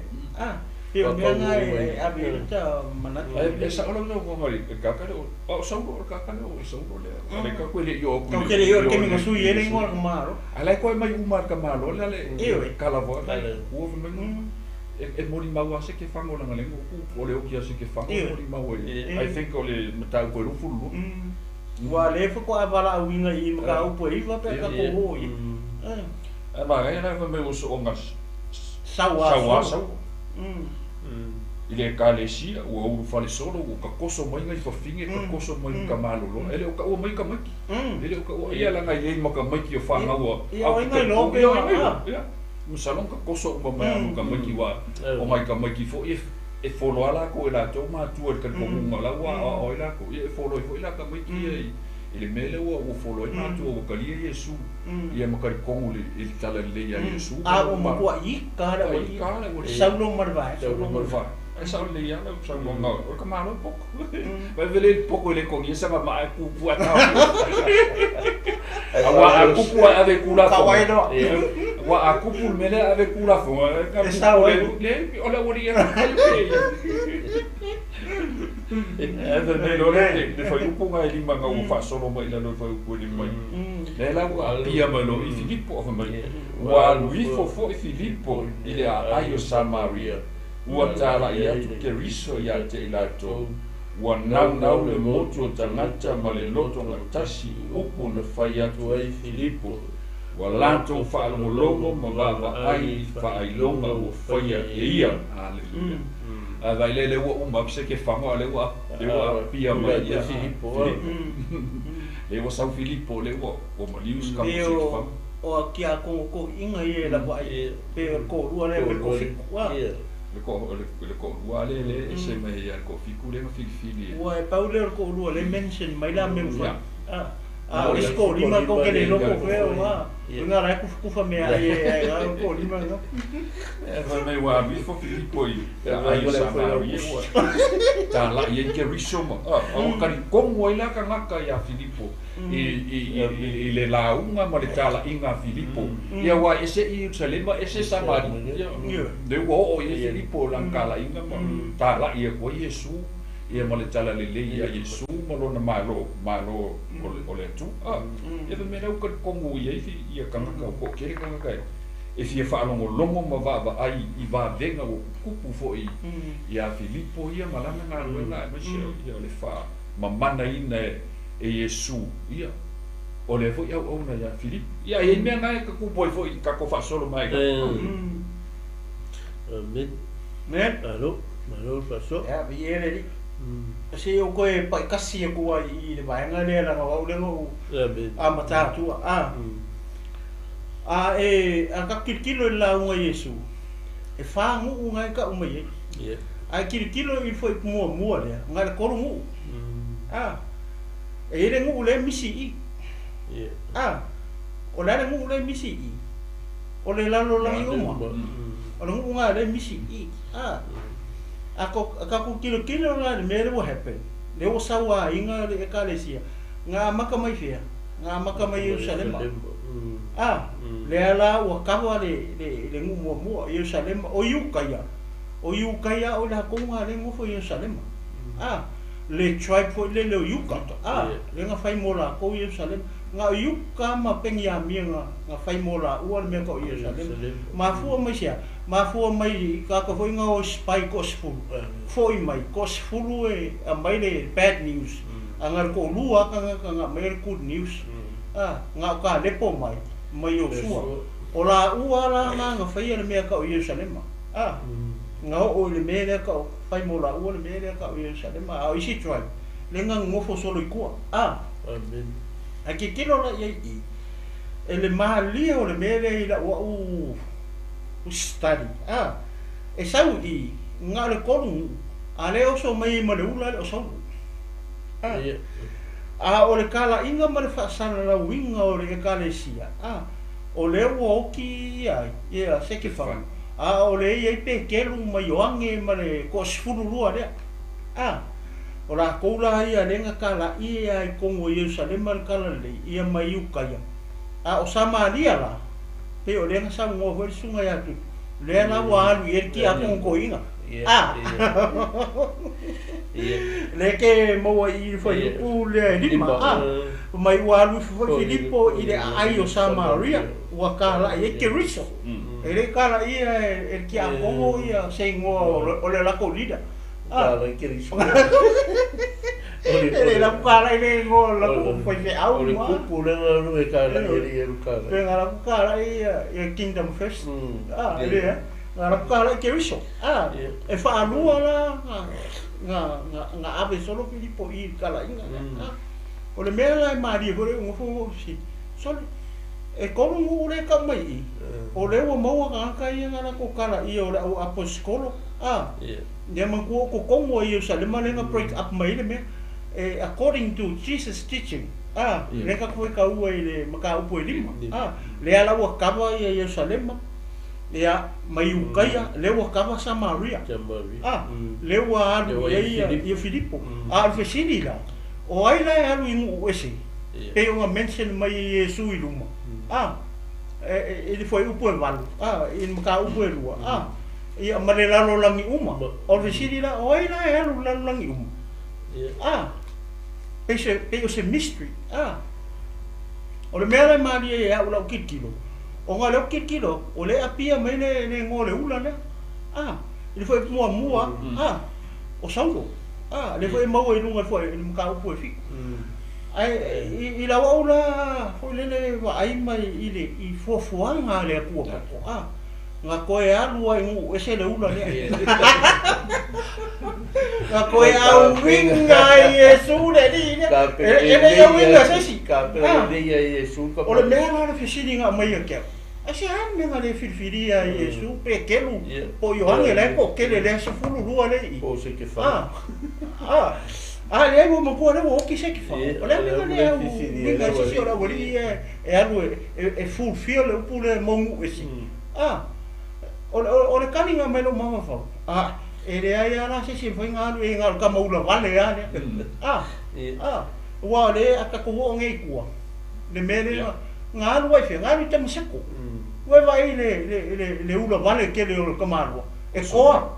pei o mea ga e ave ai ta manatu e sa'o lau saunoaga i le kaka lea a o Saulo o le kaka lea o Saulo lea a le kaku e le'i o aku tau te le'i o le taimi na sui ai le igoa o le kamalo a lae koe mai uma le kamalo lea le kalavoa ua fai mai e molimau a se ke fago laga le o le oki a se ke fago molimau ai I think o le mataupu e 22 ua lē faatoa valaauina i mataupu e 9 pe a tatou oo i ae magaia la fai mai ua so'oga sauā Saulo i le ekalesia ua ulu falesolo ua kakoso mai ngai fafine kakoso mai ka malolo e le o ka'ua mai kamaiki e le o ka'ua ia laga i ai ma kamaiki o fagaua ia o ingai loa pe ia masalon kakoso uma mai a ma kamaiki ua o ngai kamaiki fo'i e E folo lava lakou e latou matua i le talitonuga o la ua aoao ai lakou, ia e folo ai foi la tamaiti ia i le mea lea ua folo ai matua ua talia Iesu, ia ma talitonu i le talalelei ia Iesu. A ua matuai ika le aualii, Saulo ma le vaega. Saulo ma le vaega. Ae sao lelei lava lau saunoaga, o le tamaloa e poto. Vaai vele le poto e le togia sana maa e pupu ae taofi. Aua a tupu ae ave i Tulafono. Aua a tupu le mea lea ave i Tulafono, e sao ai. Le, o le aualii lava e fai e Ae fai mai loa le fuaiupu na e 5 na ua faasolo mai i lalo i le fuaiupu e 5. Lea la ua aapia mai loa i Filipo, fai mai, ua alu ifo foi Filipo i le aai o Samaria, ua talai atu Keriso ia te i latou, ua naunau le motu o tagata ma le loto gatasi i upu na fai atu ai Filipo, ua latou faalogologo ma vaavaai i faailoga ua faia e ia. Aleluia. A vai lea, lea ua uma atu se kefaga, a lea ua aapia mai ia Filipo. Lea ua sau Filipo, lea ua maliu se kama o se kefaga. O a kiakono toʻiga ia e lava ai pe o le toʻalua lea me le toafitu a. Le toʻalua lea lea e ese mai ia le toafitu lea na filifili. Ua e pau lea o le toʻalua lea mention mai la mea ua fai. A o le isi toalima tou te le iloa po o fea o a. O ina la e tufatufa mea ai e o le toalima lena. E fai mai ua alu ifo Filipo i aai o Samaria ua talai ai Keriso ma a ua talitonu ai la tagata ia Filipo i le lauga ma le talaiga a Filipo. Ia aua ese Ierusalema ese Samaria. Lea ua oo i ai Filipo i lana talaiga ma talai atu ai Iesu ia ma le talalelei ia Iesu ma lona Malo, Malo o le Atua. Ia fai mai la ua talitonu i ai ia tagata, ua toatele tagata e fia faalogologo ma vaavaai i vavega ua tutupu foi ia Filipo ia ma lana galuega aemaise o le faamamanaina e Iesu ia o lea foi auauna ia Filipo. Ia e i ai mea na e tatupu ai foi i tatou faasolo mai. Amen. Amen. Malo, malo le faasoa. Ia, viia le Alii. Se i ou toe paikasi atu ai i le vaega lea leaga o au lea na ou amata atua. A, a e, a tatou tilotilo i le lauga a Iesu, e fa nuu na e tau mai ai. Ae tilotilo i le fuaiupu muamua lea, na o le tolu nuu. A, e i ai le nuu lea e misi i i. A, o le a le nuu lea e misi i i? O le lalolagi uma. O le nuu na lea e misi i i. A, a tatou tilotilo la i le mea lea ua happen, lea ua sau aiga le Ekalesia, na amata mai fea? Na amata mai Ierusalema. A, lea la ua cover le nuu muamua, Ierusalema, o Iukaia, o Iukaia o i latou na lea e nofo i Ierusalema. A, le tribe foi lele o Iuka, a, lea na fai mo latou Ierusalema. Na o Iuka ma Peniamia na fai mo laua le mea tau Ierusalema. Mafua mai se a? Mafua mai i tagata foi na o spy toasefulu, foi mai, toasefulu e aumai le bad news, a na o le toalua lava tagata na aumaia le good news, a, na o Kalepo mai, ma Iosua. O laua la na na faia le mea tau Ierusalema, a, na oo i le mea lea tau fai mo laua le mea lea tau Ierusalema, a o isi tribe, lea na nonofo solo i tua, a. Ae tilotilo la i ai i i, e le malie o le mea lea i lau au study, a, e sau i i, na o le tolu nuu, a lea e oso mai ai ma le ula le o Saulu. A, a o le talaiga ma le faasalalauina o le Ekalesia, a, o lea ua oti ia ai, ia Setefano, a o lea e i ai Peteru ma Ioane ma le toasefulu lua lea. A, o latou la ia lea na talai ai i totonu o Ierusalema le talalelei, ia ma Iukaia. A o Samaria la, pei o lea na saunoa foi le susuga ia Tutu, lea la ua alu i ai le tiakono toeaina. A, lea ke maua i i le fuaiupu lea e 5, a, mai ua alu ifo foi Filipo i le aai o Samaria, ua talai ai Keriso. E le i talaia e le tiakono ia se igoa o le latou leader. A, e le latou talai le igoa o le latou faifeau. O le kupu lea na alu e talai e le i alu talai. Pe na latou talai ia Kingdom First. A, e le a. Na latou talai Keriso. A, e faalua la na ave solo Filipo i le talaiga lea. A, o le mea la e malie foi lea ua nofo nofo fesili, sole, E tolu nuu lea e tau mai i i, o lea ua maua tagata ia na latou kalaia o le au aposikolo, a, ia manatua o totonu o Ierusalema lea na break up mai ai le mea, e according to Jesus teaching, a, lea tatou faitaua i le mataupu e lima, a, lea la ua kava ia Ierusalema, ia, ma Iutaia, lea ua kava Samaria, a, lea ua alu i ai ia Filipo. A o le fesili la, o ai la e alu i nuu ese? Pei ona mention mai e Iesu i luma, a, i le fuaiupu e 8, a, i le mataupu e 2, a, ia, ma le lalolagi uma. O le fesili la, o ai la e alu i le lalolagi uma? A, pei se, pei o se mystery, a. O le mea la e malie ai e au lau tilotilo, ona o lea ou te tilotilo atu, o lea e apia mai le, le igoa o le ula lea, a, i le fuaiupu muamua, a, o Saulo, a, lea foi e maua i luga i le mataupu e 7. Ae i lau au la foi lele vaai mai i le i fuafuaga a le Atua poto, a, na toe alu ai nuu ese le ula lea. Na toe auiga ai Iesu le alii lea. E le i auiga se isi. O le mea la o le fesili na aumai ia te au, aisea le mea na le filifilia ai Iesu, Peteru po o Ioane, la e toatele lea 12 lea i i. A, a. A leai ua matua lea ua oti se kefa. O le a le mea lea u uiga ai se isi o le aualii ia e alu e fulfill le upu lea mo nuu ese. A, o le taliga mai lou mafaufau, a, e leai lava la se isi e mafai ona alu i ai na o le tama ula vale lava lea. A, a, aua o lea a tatou oo nei i tua, le mea lea na alu ai i fea? Na alu i Tamaseko. Ua e vaai i le ula vale tele o le tamaloa, e toa.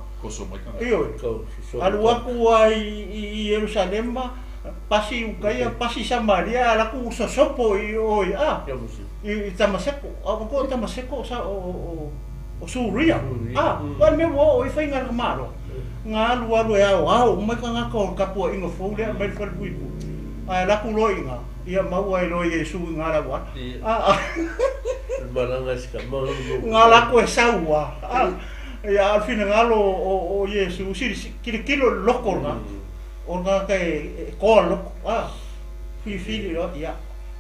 Ioe. Alu atu ai i Ierusalema, pasi i Ukaia, pasi i Samaria, alu atu sosopo i o i a, i Tamaseko. A ua o Tamaseko o Suria. A, o le mea ua oo i faiga le Malo. Nga alu alu e ao ao uma i tagata o le tapuaiga fou lea mai le falepuipui. Ae alu atu loa i ina, ia maua ai loa Iesu i ina lau ala. A, nga alu atu e sau a. Ia, a o le finagalo o Iesu, tilotilo i le loto lena, o le tagata e toa le loto, a, filifili loa, ia,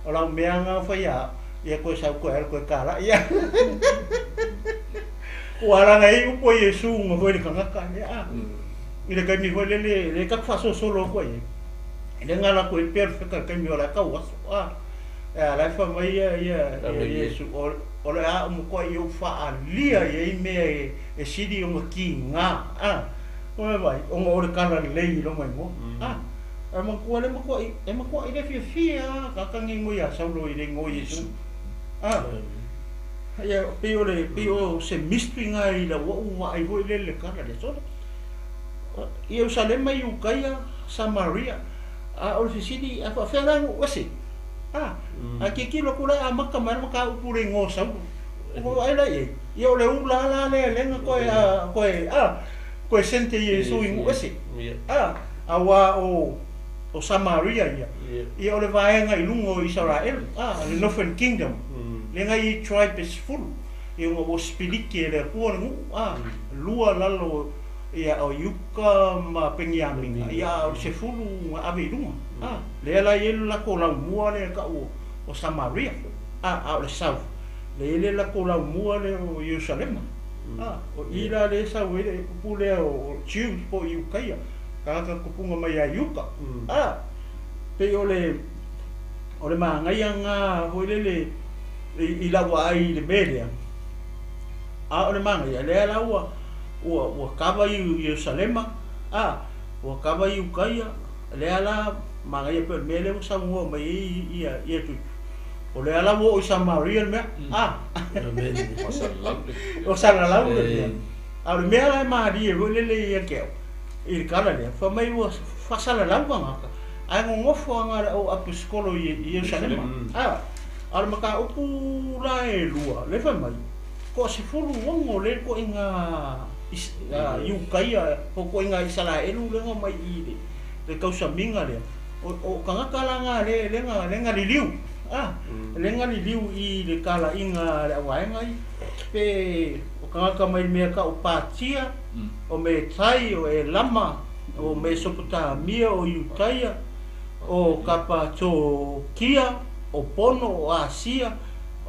o lau mea lena ua fai ia au, ia toe sau toe alu toe tala, ia. Ua ala nei upu a Iesu nga foi le tagata, ia, a, i le taimi foi lele, lea tatou faasolosolo atu ai ai, lea na alu atu ai le perofeta i le taimi o la e tau aso, a, a la e fai mai ia, ia, ia Iesu, o, O le a matuai ou faaalia i ai mea e sili ona kiga, a, ua vaai, ona o le tala lelei i lona igoa, a. Ae manatua le matuai, e matuai le fiafia lava tagata nei igoa ia Saulo i le igoa o Iesu, a. Ia, pei o le, pei o se mystery na i lau ou vaai foi lele i le tala lea. Sole, Ierusalema, Iukaia, Samaria, a o le fesili, a faapefea la ona ou ese? A, ae tilotilo atu la e amata mai le mataupu i le igoa o Saulo. Ua vaai la i ai, ia o le ula lava la lea lea na toe, toe, a, toe sente Iesu i nuu ese. A, aua o, o Samaria ia, ia o le vaega i luga o Isaraelu, a, le Northern Kingdom, lea na i ai tribe e 10, ia ona ua sipiliki e le Atua le nuu, a, lua lalo ia o Iuka ma Peniamina, ia a o le 10 na ave i luga. A, lea la e i ai le latou laumua lea e tau o Samaria, a, a o le south, lea e i ai le latou laumua lea o Ierusalema. A, o i la lea e sau ai le upu lea o Jews po o Iutaia, tagata tupuga mai ia Iuta. A, pei o le, o le manaia lena foi lele i lau vaai i le mea lea, a o le manaia, lea la ua, ua, ua kava i Ierusalema, a, ua kava i Iutaia, lea la manaia pei o le mea lea ua saunoa mai ai ia ia Tutu. O lea la ua oo i Samaria le mea, a, ua salalau le mea. A o le mea la e malie foi lele ia te au i le tala lea, fai mai ua faasalalau tagata, ae nonofo lava le au aposetolo i Ierusalema. A, a o le mataupu la e lua, lea fai mai, toa-16 lea ituaiga Iutaia po o ituaiga Isaraelu lea na omai i le tausamiga lea, o tagata la na lea na liliu, a, lea na liliu i le talaiga a le auvaega ia, pe o tagata mai le mea tau Patia, o Metai, o Elama, o Mesopotamia, o Iutaia, o Kapatokia, o Pono, o Asia,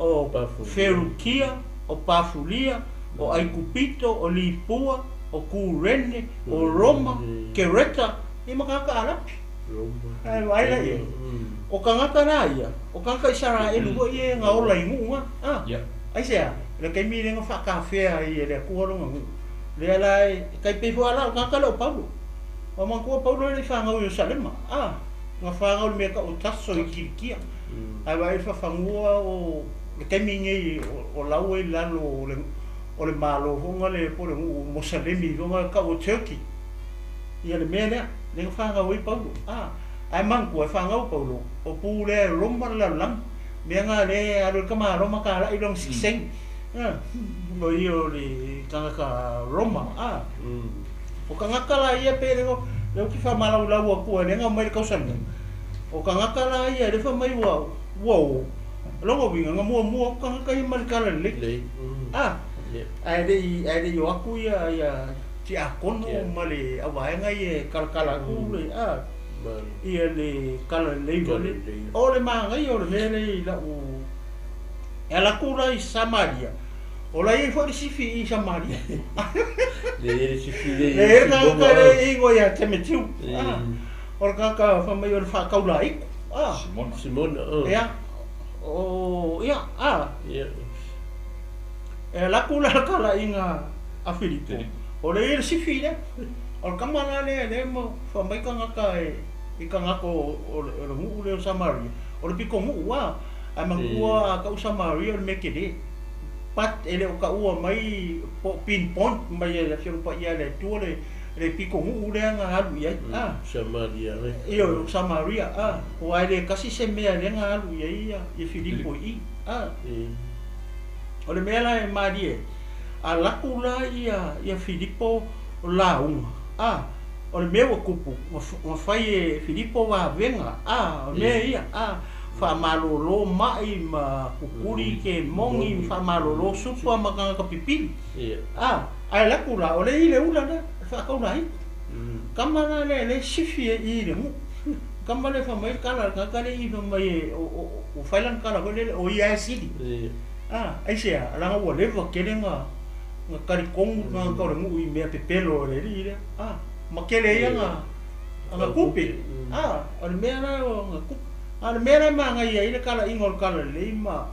O Ferukia, o Pafulia, o Aikupito, o Lipua, o Kurene, o Roma, Kereta, ia ma tagata Arapi. Ae vaai la i ai. O tagata la ia, o tagata Isaraelu foi ia e gaola i nuu na. A, aisea? I le taimi lea na faatafea ai e le Atua lona nuu, lea la e tai pei foi lava la o le tagata lea o Paulo. Ua manatua o Paulo e le i fanau i Ierusalema, a, na fanau i le mea e tau o Taso i Kilikia. Ae vaai i le fafanua o le taimi lenei o la ua i lalo o le o le Malo foi lea po o le nuu Mosalemi foi lea tau o Turkey ia le mea lea, lea na fanau ai Paulo. A, ae manatua e fanau Paulo o pu lea e Roma le lalolagi, mea na lea e alu ai le tama Roma talai lona sitiseni, a, o ia o le tagata Roma, a. O tagata la ia pe le lea ou te faamalaulau atu ai lea na aumai le tausami, o tagata la ia lea fai mai ua ua o, lona uiga na muamua atu tagata ia ma le talalelei, a, ae le i ae le i o atu ia ia tiakono ma le auvaega ia e talatala atu le a ia le talalelei foi lea. O le manaia o le mea lea i lau e ala atu la i Samaria, o la e i ai foi le sifi i Samaria. Le i ai le sifi le i ai le tagata le i ingoa ia Temetiu. O le tagata fai mai o le faataulaiku. Simona. Simona. Ia. O, ia, a. Ia. E ala atu la le talaiga a Filipo, o lea e i ai le sifi lea. O le tama la lea lea ma fai mai tagata e i tagata o le nuu lea o Samaria, o le pitonuu a, ae manatua a tau Samaria o le mea tele. But e le o taua mai po o pinpoint mai e le Afioga Paia a le Atua le le pitonuu lea na alu i ai a. Samaria le. Ioe, o Samaria a. Aua e le tasi se mea lea na alu i ai ia Filipo i i a. O le mea la e malie ai, alu atu la ia ia Filipo lauga a, o le mea ua tupu, na fai e Filipo vavega a, o le mea ia a, faamalolo mai ma kukuli kemoni ma faamalolo supa ma tagata pipili a, ae alu atu la, o lea e i le ula lea, le faataulaiku. Tama la lea lea e sifi ai i i le nuu. Tama lea fai mai le tala a le tagata lea i fai mai ua fai lana tala foi lele o ia e sili. A, aisea? Leaga ua leva tele na na talitonu tagata o le nuu i mea pepelo a le alii lea. A, ma tele ai ana ana tupe. A, o le mea la o ana tupe. A o le mea la e manaia ai le talaiga o le talalelei ma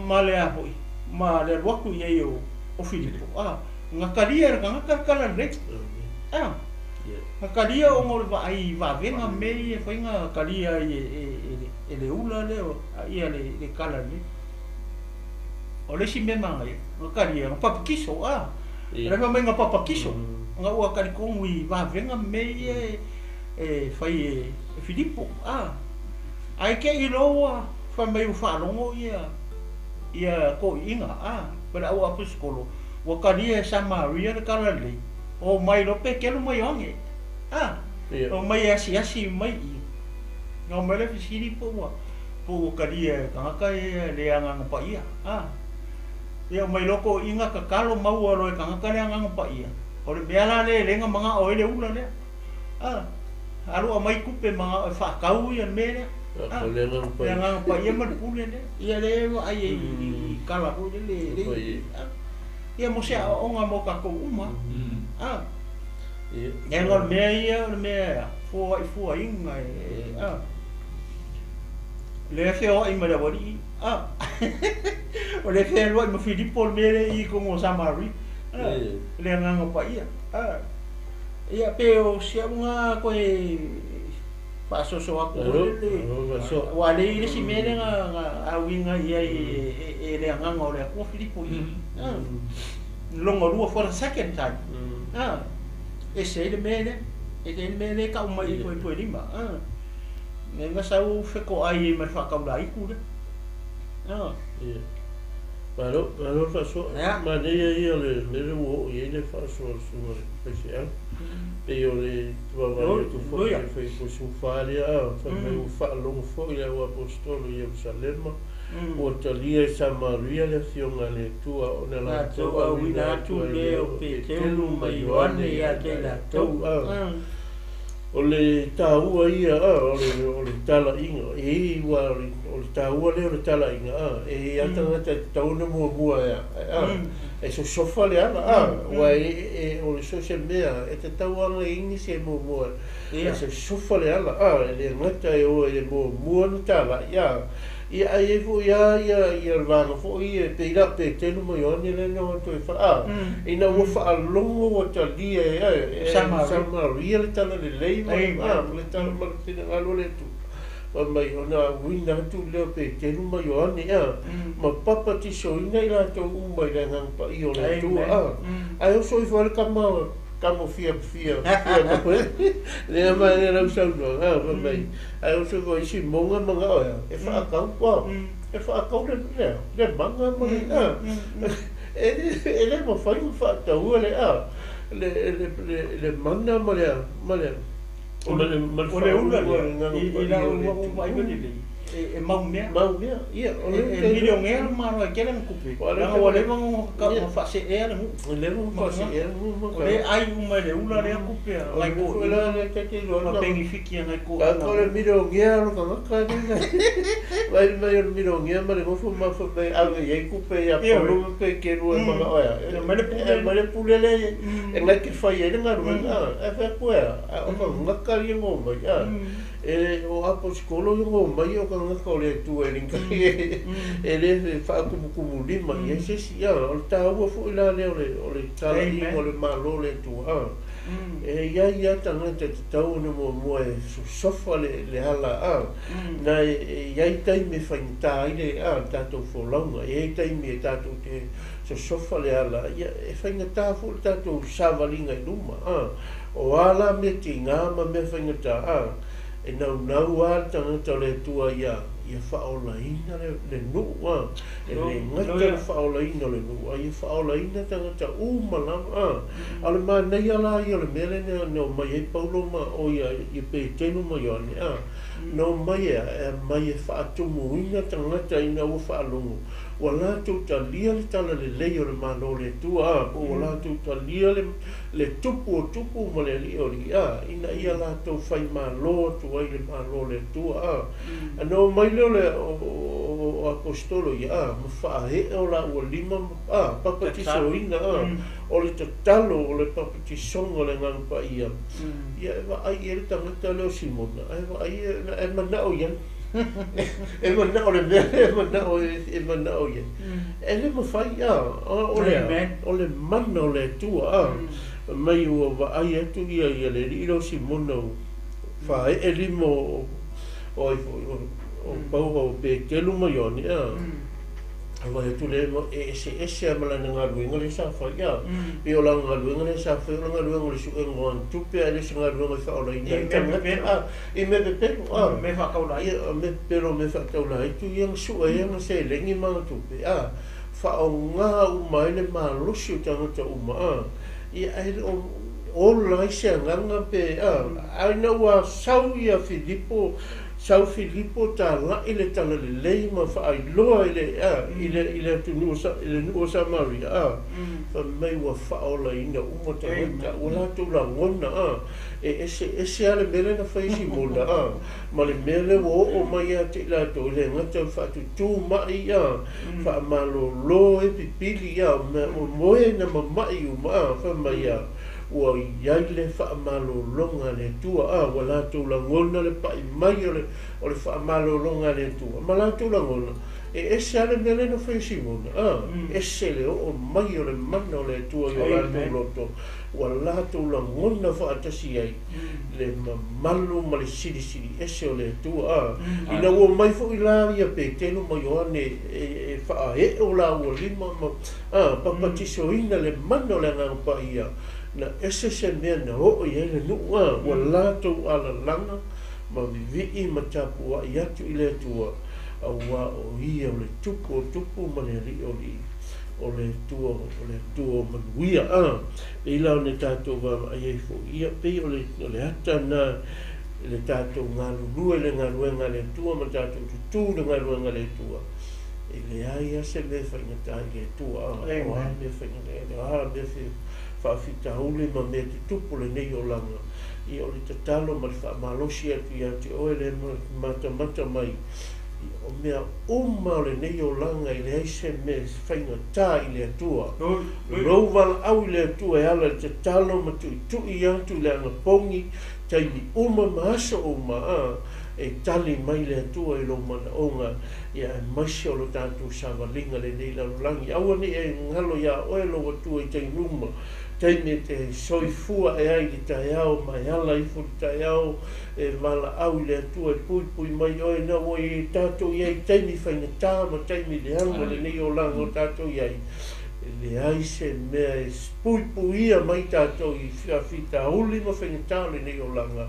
ma le a foi, ma le alu atu i ai o o Filipo, a, na talia e le tagata le talalelei. A, na talia ona o le vaai i vavega mea ia e fai na talia ai e le ula lea ia le talalelei. O le isi mea manaia, na talia, na papatiso, a, o le fai mai na papatiso, ona ua talitonu i vavega mea ia e fai e Filipo, a, ae te i loa ua fai mai ua faalogo ia ia toeaiina, a, ma le au aposetolo, ua talia e Samaria le talalelei, omai loa Petelo ma Ioane, a, omai e asiasi mai i i. Na omai le fesili po ua po ua talia e tagata ia le Agaga Paia, a. Ia omai loa toeaiina tatalo maua loa e tagata le Agaga Paia, o le mea la lea e le na manao ai le ula lea, a. Alu aumai tupe manao e faatau ia le mea lea, a. Le Agaga Le Agaga Paia ma le pule lea, ia lea e vaai ai i tala foi lele e le, a. Ia mo se aoaoga mo tatou uma, a. Leaga o le mea ia o le mea e foaifoaina e a lea e feoai ma le aualii a o lea e fealuai ma Filipo le mea lea i totonu o Samaria a le Agaga Paia a ia pe o si au na toe faasoso atu foi lele aua lea e i ai le isi mea lea na auina i ai e le Agaga o le Atua Filipo i i a lona lua for the second time a ese ai le mea lea ese ai le mea lea e tau mai i Toetoelima a lea na sau fetoai ai ma le faataulaiku lea a. Ia. Malo, malo le faasoa. Ia. Manaia ia o le mea lea ua oo i ai le faasoa a le susuga i le faifeau. Pei o le vaavaai atu foi i le faifuasufa lea a, fai mai ua faalogo foi le au aposetolo i Ierusalema, Ua talia e Samaria le Afioga a le Atua ona latou auina atu lea o Peteru ma Ioane ia te latou. A o le taua ia, a o le, o le talaiga, e aua o le, o le taua lea o le talaiga a e i ai tagata e tatau ona muamua e a e sosofa le ala a aua e o le so o se mea e tatau lava ona i ai nisi e muamua e sosofa le ala a e le gata e o e muamua ona talai a ia ae i ai foi lava ia ia le vaega foi ia e pei la o Petelu ma Ioane lea na o atu ai a ina ua faalogo ua talia e Samaria le talalelei ma le tala ma le finagalo o le Atua. Fai mai, ona auina atu lea o Peteru ma Ioane, a, ma papatisoina i latou uma i le Agaga Paia o le Atua, a. Ae oso ifo ai le tama, tama fia, fia, fia lea ma lea lau saunoaga, a, fai mai, ae oso ifo ai Simoga manao e a, e faatau, a, e faatau le, le a, le maga ma le, a, e, e le mafai ona faataua le, a, le, le, le, le mana ma le, a, ma le, O le ula lea, i lau vaaiga lelei, e mau mea. Mau mea, ia. E milionea le Malo e tele ana tupe, leaga ua leva ona faaseea le nuu. Ua leva ona faaseea le nuu. O lea e ai uma e le ula lea tupe a nai toeaiina ma penefiti a nai toeaiina. O le milionea o le tagata lea. Vaai mai o le milionea ma le nofo ma fai mai ave i ai tupe ia Polo ma Peteru e manao e a. E aumai le pule lea e na te fai ai le galuega. Ae fai atu e a? A o tagata ia na omai, a, e o aposetolo ia na omai o tagata o le Atua e le e le faatumutumulima i ai se isi, a. O le taua foi la lea o le o le talaiga o le Malo o le Atua, a. E i ai lava tagata e tatau ona muamua e sosofa le le ala, a. Na e i ai taimi e faigata ai le a le tatou folauga, e i ai taimi e tatou te sosofa le ala, ia e faigata foi le tatou savaliga i luma, a. O a la mea tiga ma mea faigata, a e naunau lava le tagata o le Atua ia ia faaolaina le, le nuu, a e le gata le faaolaina o le nuu, a ia faaolaina tagata uma lava, a. A o le manaia la ia o le mea lea na omai ai Paulo ma, o ia, ia Petelu ma Ioane, a na omai e a? E aumai e faatumuina tagata ina ua faalogo ua latou talia le talalelei o le Malo o le Atua, a po ua latou talia le le Tupu o tupu ma le Alii o alii, a, ina ia latou fai malo atu ai i le Malo o le Atua, a. A na omai lea o le, o, o aposetolo ia, a, ma faaee o laua lima ma, a, papatisoina, a, o le tatalo o le papatisoga o le Agaga Paia, ia e vaai i ai le tagata lea o Simona, ae vaai, e manao i ai. E manao le mea lea e manao e manao i ai. E le mafai, a, o le a? O le mana o le Atua, a. Fai mai ua vaai atu ia ia le alii lea o Simona ua faaee lima o o ai foi o o Paulo o Petelu ma Ioane, a. A vaai atu lea e eseese lava ma lana galuega lea sa fai, a. Pei o lana galuega lea sa fai o le galuega o le suega o ana tupe ae le o se galuega e faaolaina ai tagata, a. I mea pepelo, a. Mea faataulaitu. Ia, mea pepelo, mea faataulaitu, ia na sue ai ana seleni ma ana tupe, a. Faaaoga uma ai le malosi o tagata uma, a. Ia, ae le o ola ai se agaga pe, a. Ae ina ua sau ia Filipo, sau Filipo talai le talalelei ma faailoa i le, a, i le, i le atunuu o Sa, i le nuu o Samaria, a. Fai mai ua faaolaina uma tagata, ua latou lagona, a. E eseese lava le mea lea na fai e Simona, a, ma le mea lea ua oo mai ia te i latou, e le gata o le faatutū maʻi, a, faamalōlō ai pipili, a, ua moe na mamaʻi uma, a, fai mai, a, ua i ai le faamalōloga a le Atua, a, ua latou lagona le paʻi mai o le, o le faamalōloga a le Atua, ma latou lagona, e ese lava le mea lea na fai e Simona, a, ese le oo mai o le mana o le Atua i o latou loto. Ua latou lagona faatasi ai le mamalu ma le silisili ese o le Atua. A ina ua omai foi la ia Petelu ma Ioane e faaee o laua lima ma papatisoina le mana o le Agaga Paia, na ese se mea na oo i ai le nuu, a ua latou alalaga ma vivii ma tapuai atu i le Atua, auā o Ia o le Tupu o tupu ma le Alii o alii. O le Atua, o le Atua o manuia, a. Pei la ona tatou vaavaai ai foi, ia, pei o le, o le ata lena i le tatou galulue i le galuega a le Atua ma tatou tutū i le galuega a le Atua, e leai lava se mea e faigata i le Atua, a. O a mea faigata, o a mea faafitauli ma mea tutupu lenei olaga, ia, o le tatalo ma le faamalosi atu ia te oe le matamata mai. O mea uma o lenei olaga e leai se mea e faigata i le Atua. Lou valaau i le Atua e ala i le tatalo ma tuitui atu i le agapogi, taimi uma ma aso uma, a, e tali mai le Atua i lou manaoga, ia aemaise o lo tatou savaliga lenei lalolagi. Aua ne i e galo iā oe lou Atua i taimi uma, taimi e te soifua ae ai i le taeao ma e ala ifo i le taeao e valaau i le Atua e puipui mai oe ina ua i ai tatou i ai i taimi faigata ma taimi leaga o lenei olaga o tatou i ai. E leai se mea e puipuia mai tatou i faafitauli ma faigata o lenei olaga,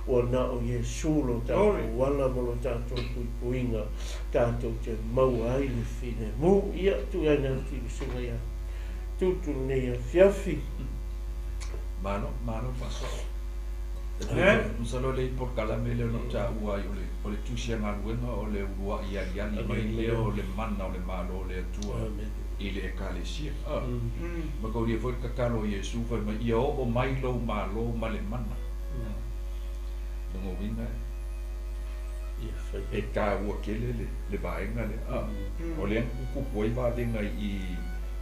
ua na o Iesu lo tatou ala ma lo tatou puipuiga tatou te maua ai le filemu. Ia, tuuina atu i le susuga ia Tutu lenei afiafi. Malo, malo faasoa. Masalo le polokalame lea ona ou taua ai o le o le tusi a galuega o le uluai aliali mai lea o le mana o le Malo o le Atua i le Ekalesia. Ma taulia foi le tatalo a Iesu fai mai, ia oo mai lou Malo ma le mana. Lona uiga e taua tele le le vaega lea. O lea na tutupu ai vavega i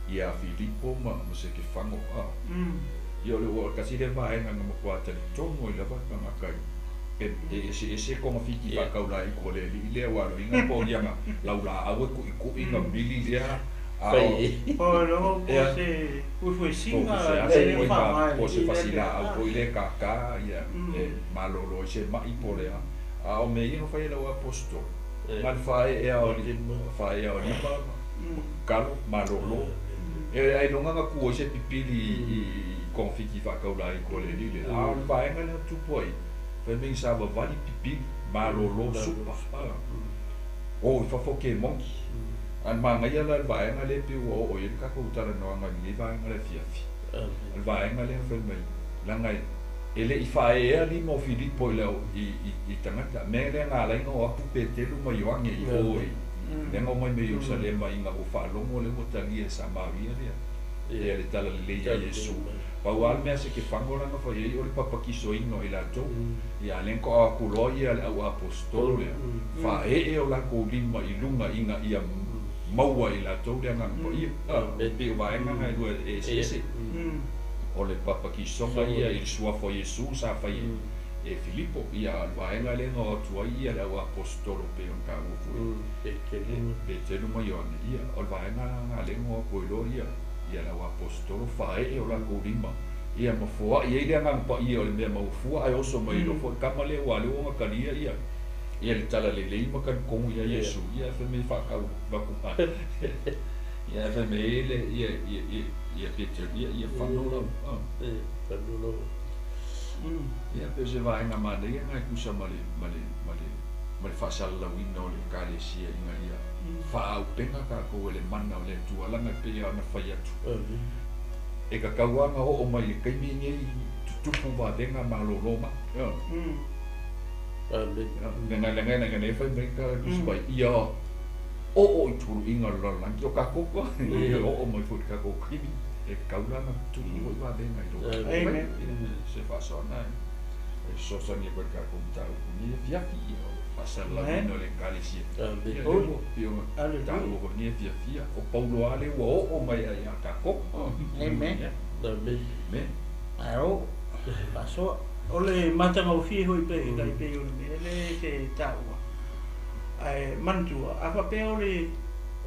ia Filipo ma Setefano. Ia o le ua tasi lea vaega na matua talitonu ai lava tagata i e eseese togafiti faataulaina o le alii lea aua o le uiga po o liaga laulaau e tuitui na vili lea a o se fuefuesina po o se fasilaau foi lea e kaka ia e malolo ai se mai po o le a. A o mea ia na fai e lau aposetolo na o le faaee lava o lima kalo malolo. E ailoga na tu ai se pipili i togafiti faataulaina o le alii lea. A o le vaega lea na tupu ai, fai mai sa vavali pipili malolo supa o i fafo kemoni. A o le manaia la o le vaega lea pei ua oo i ai le tatou talanoaga i lenei vaega o le afiafi. O le vaega lea fai mai, leaga e le i faaeea lima o Filipo i le i tagata. Mea lea na ala ai ona o atu Petelu ma Ioane i o i lea na omai mai Ierusalema ina ua faalogo lea ua talia e Samaria lea ia le talalelei ia Iesu. Pau lava le mea a Setefano la na fai ai o le papatisoina o i latou. Ia a lea na to'a atu loa ia le au aposetolo lea, faaee o latou lima i luga ina ia maua e i latou le Agaga Paia. E pei o vaega na e lua e eseese. O le papatisoga ia i le suafa o Iesu sa fai e Filipo. Ia a o le vaega lea na o atu ai ia le au aposetolo pei ona taua foi e Petelu ma Ioane. Ia o le vaega la lea na o atu ai loa ia ia le au aposetolo faaee o latou lima ia ma foai ai le Agaga Paia o le mea maua ae oso mai loa foi le tama lea aua o lea ua ona talia ia ia le talalelei ma talitonu ia Iesu ia fai mai faatau atu ia fai mai le ia ia ia Petelu ia ia fano lau fano lau ia pe se vaega manaia na e tusa ma le ma le ma le ma le faasalalauina o le Ekalesia ina ia faaauupega tatou e le mana o le Atua leaga e pei lava ona fai atu e tatau lava ona oo mai i le taimi lenei tutupu vavega malolo mai. Leaga leaga leaga lea fai mai ka Tusi Paia ia oo i tuluiga o le lalolagi o tatou e oo mai foi i le tatou taimi e tatau la ona tutupu foi vavega i lou se faasoaga e fesoasoani ai foi i le tatou mataupu i lenei afiafi ia o le faasalalauina o le Ekalesia. Ia lea ua pei ona taua foi i lenei afiafi ia o Paulo lava lea ua oo mai ia tatou. Amen. Amen. Ae o faasoa. O le matagofie foi pe tai pei o le mea lea e te taua. Ae manatua, a faapea o le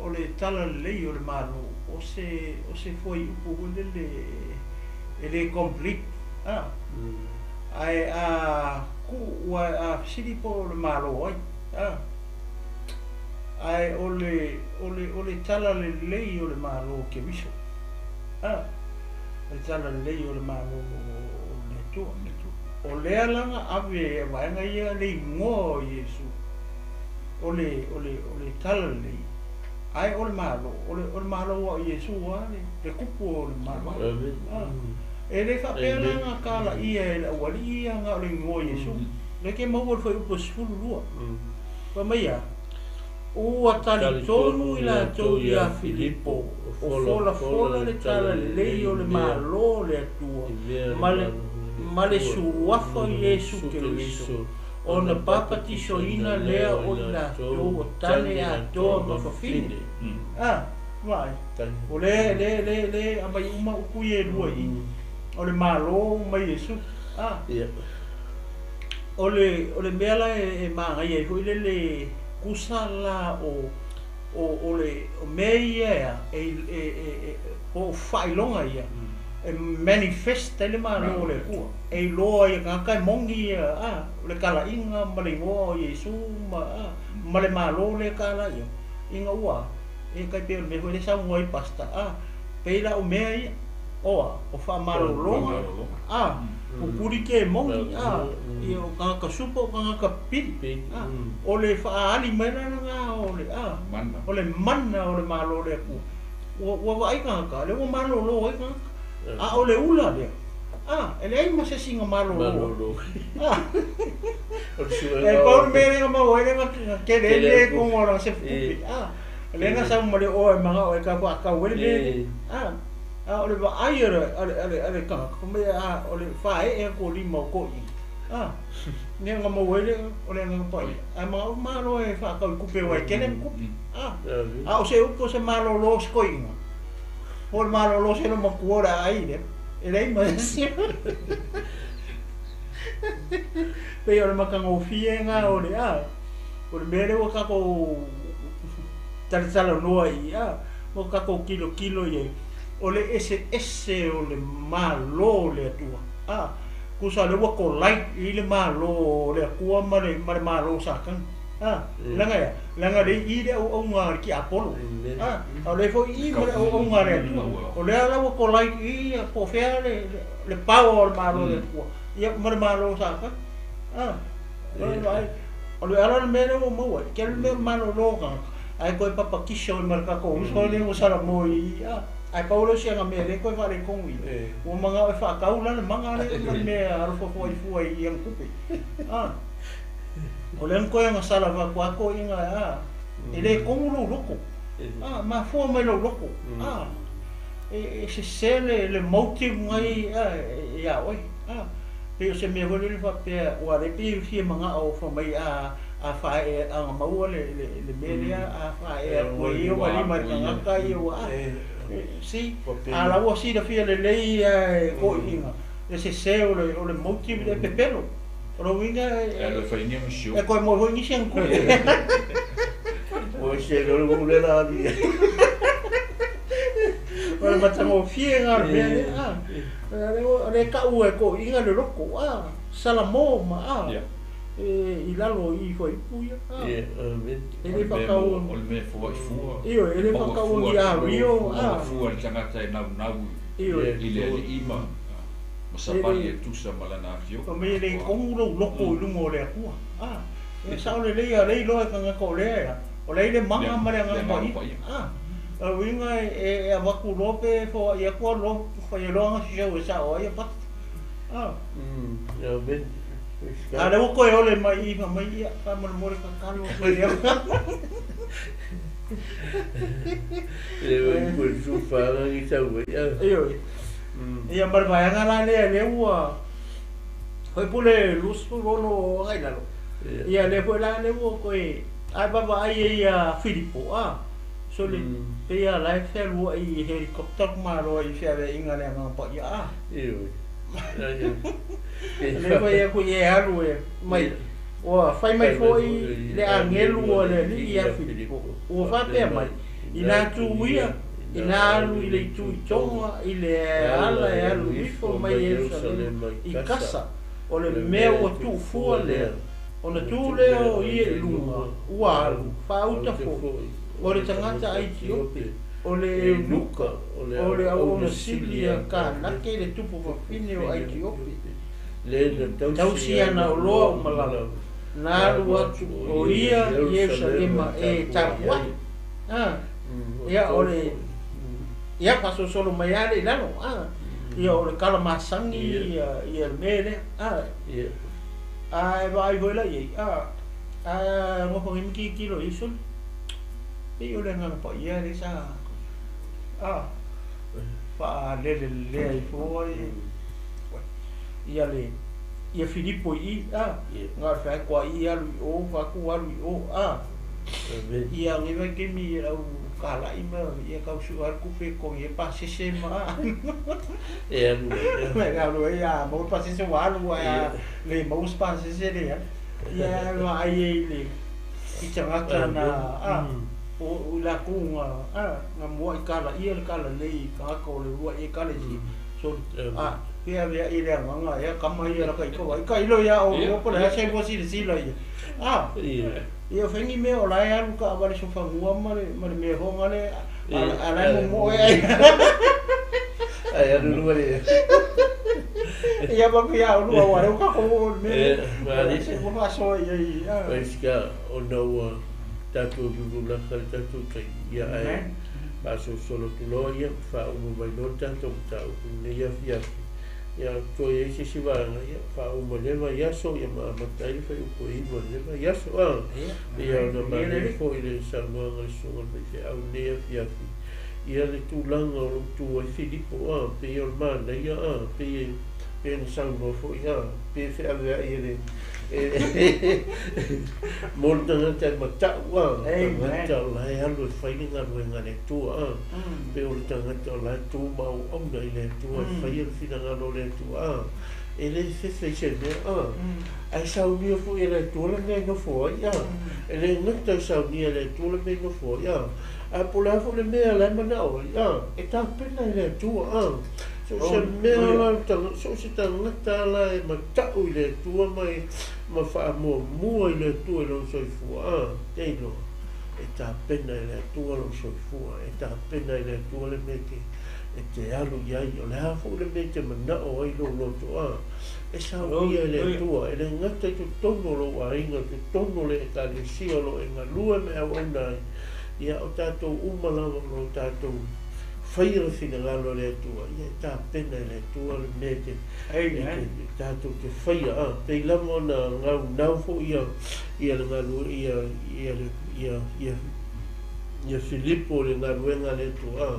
o le talalelei o le Malo, o se o se fuaiupu foi lele e le complete a. Ae a tuu ua a fesili po o le Malo ai a. Ae o le o le o le talalelei o le Malo o Keriso a. O le talalelei o le Malo o le Atua. O lea la na ave e vaega ia le igoa o Iesu o le o le o le talalelei, ae o le Malo, o le o le Malo aua o Iesu lava le le kupu o le Malo. E le faapea la na tala ia e le aualii ia na o le igoa o Iesu. Lea e te maua i le fuaiupu e 12. Fai mai a, Ua talitonu i latou iā Filipo, o folafola le talalelei o le Malo o le Atua ma le ma le suafa o Iesu Keriso. Ona papatisoina lea o i latou o tane atoa ma fafine. A, vaai. O le, le, le, le aumai uma upu ia e lua i i. O le Malo ma Iesu. A. O le, o le mea la e manaia ai foi lele kusa la o, o, o le, o mea ia ea, e, e, e, e, po o faailoga ia, e manifest ai le Malo o le Atua. E iloa ai e tagata e moni ia, a, o le talaiga ma le igoa o Iesu ma, a, ma le Malo lea e tala i ai, ina ua, e tai pei o le mea foi lea e saunoa ai Pastor, a, pei la o mea ia, oa, o faamalologa, a, pupuli ke moni, a, ia o tagata supa o tagata pili, a, o le faaali mai la lena o le, a, o le mana o le Malo o le Atua. Ua, ua vaai tagata, lea ua malolo ai tagata. A o le ula lea, a, e leai ma se isi na malolo ai. A, e pau le mea lea na maua ai lea na tele ai le togo o lana sefutupe, a, lea na sau ma le oa e manao e tau faatau ai le mea lea. A, a o le vaai a le, a le, a le, a le tagata, fai mai, a, o le faaee atu o lima o toeaiina, a, lea na maua ai le, o le Agaga Paia. Ae manao malo e faatau i tupe aua e tele ni tupe. A, a o se upu o se malolo o se toeaina, po o le malolo o se loomatua o le a ai lea, e leai ma se isi. Pei o le matagofie lena o le, a, o le mea lea ua tatou talatalanoa i, a, ua tatou tilotilo i ai, o le eseese o le Malo o le Atua. A, tusa o lea ua collide i le Malo o le Atua ma le, ma le Malo o Satani. A, leaga e a? Leaga lea i i le auauna a le tiapolo. A, a o lea foi i i ma le auauna a le Atua. O lea la ua collide i i po o fea le, le power o le Malo o le Atua, ia ma le Malo o Satani. A, o le vaai, o le ala le mea lea ua maua ai, tele le mea o le malolo o tagata, ae toe papatiso ai ma le tatou uso lea ua salamo i i, a. Ae pau lea o si ana mea lea e toe faaletonu i ai, ua manao e faatau la le maga lea ma le mea e alofa foi fua i ana tupe. A, o lea na toe agasala avatu lava toeaiina, a, e le tonu lou loto. A, mafua mai lou loto. A, e sese le motive nai ia oe. A, pei o se mea foi lele faapea, ua le pei e fia manao fai mai a, a faaee ana maua le mea lea, a faaee atu e ia ua lima i le tagata ia ua a. See, a la ua silafia lelei ia e toeaiina le sese o le motive lea e pepelo. O lona uiga e toe maua foi nisi ana tupe. Ua ese ai loa le upu lea la alii. O le matagofie lena o le mea lea, a. O lea e tau e toeaiina le loto, a, salamo ma, a, i lalo i fuaiupu ia, a. E le faatau. O le mea e foai fua. Ioe, e le faatau ni ario, a. Maua fua le tagata e naunau i le alii ma savali e tusa ma lana afioga. Fai mai e le tonu lou loto i luga o le Atua. A, e sao lelei a lea iloa e tagata o lea ea, o lea i le maga ma le Agaga Paia. A, o le uiga e avatu loa pe foai atu alu loa fai ai loa ana sisau e sao ai ia pasta. A, a lea ua toe ole mai i i fai mai, ia, faamolemole tatalo atu i le Ioe. Ia ma le vaega la lea lea ua foi pule 26 agai lalo. Ia lea foi la lea ua toe ae vaavaai ai ia Filipo a sole pei a la e fealuai i helicopter malo ai i feaveaiga a le Agaga Paia a. Ioe. Lea foi aku i e alu e mai ua fai mai foi le agelu a le Alii ia Filipo ua faapea mai, Inā tū ia, inā alu i le itu i Tonga i le ala e alu ifo mai Ierusalema i Kasa, o le mea ua tuufua lea, ona tū lea o ia i luga, ua alu, faauta foi, o le tagata Aitiope, o le Eunuka, o le auauna sili a Kanake le tupu fafine o Aitiope, tausi ana oloa uma lava, na alu atu o ia i Ierusalema e tapuai. A, ia o le, ia faasolosolo mai lava lea i lalo, a, ia o le tala masani ia, ia le mea lea, a, a e vaai foi la i ai, a, a nofo nei ma tilotilo i ai sole, pei o le Agaga Paia lea sa, a, faalelelea ifo ai ia le. Ia Filipo i a nga fa kwa i alu o fa ku alu o a ia ngi vai ke mi au kala i ma ia kau su al ku pe ko ia pa se se ma e alu me ga lu ia mo pa se se wa lu ia le mo pa se se le ia ma ai le i tangata na a o la ku nga a nga mo i kala ia le kala nei ka ko le ua e kala si so a ia vea i lea nganga ia kama ia la kai ko ai kai lo ia o o po le se mo si si lo ia a ia fengi me o la ia lu ka vale so fangua ma le me ho ngale a la mo mo ai ai alu lu le ia ba ia o lu wa re ka ko me ma se mo fa so ia ia ai ska o no tatu bu la ka tatu kai ia ai ma so solo tu lo ia fa o mo mai lo tatu ta o ne ia fia ia to ia se si va ia fa o mo le va ia so ia ma ma tai fa o ko i mo le va ia so a ia na ma le fo i le sa no ngal so ngal fe au ne ia fia ia le tulaga o tu ai Filipo a pe o ma na ia a pe pe na sa no fo ia pe fe a ia le mo tangata mataua tangata o lai alu e whai ngā ruenga le tua pe o le tangata o lai tū mau auna i le tua e whai le whina le tua e le fefe se mea ai saunia fo i le tua le mea nofo ai e le ngata saunia le tua le mea nofo ai a po le afo le mea lai manao ai e tāpena i le tua so se mea la so se tangata la e matau i le tua mai ma whaamuamua i le tua i lou soifua te iloa e tāpena i le Atua lou soifua e tāpena i le Atua le mea e te alu i ai o le a fo le mea te manao ai lou loto e saunia i le Atua e le ngata i totonu o lou aiga totonu o le ekalesia o lo e galue me auauna ai ia o tātou uma lava o lou tātou whaia le whinangalo le Atua ia e tāpena i le Atua le mea te tātou te whaia a pei lava ona ngau nau fo ia ia le ngalue ia ia ia ia ia Filipo le ngaluenga le Atua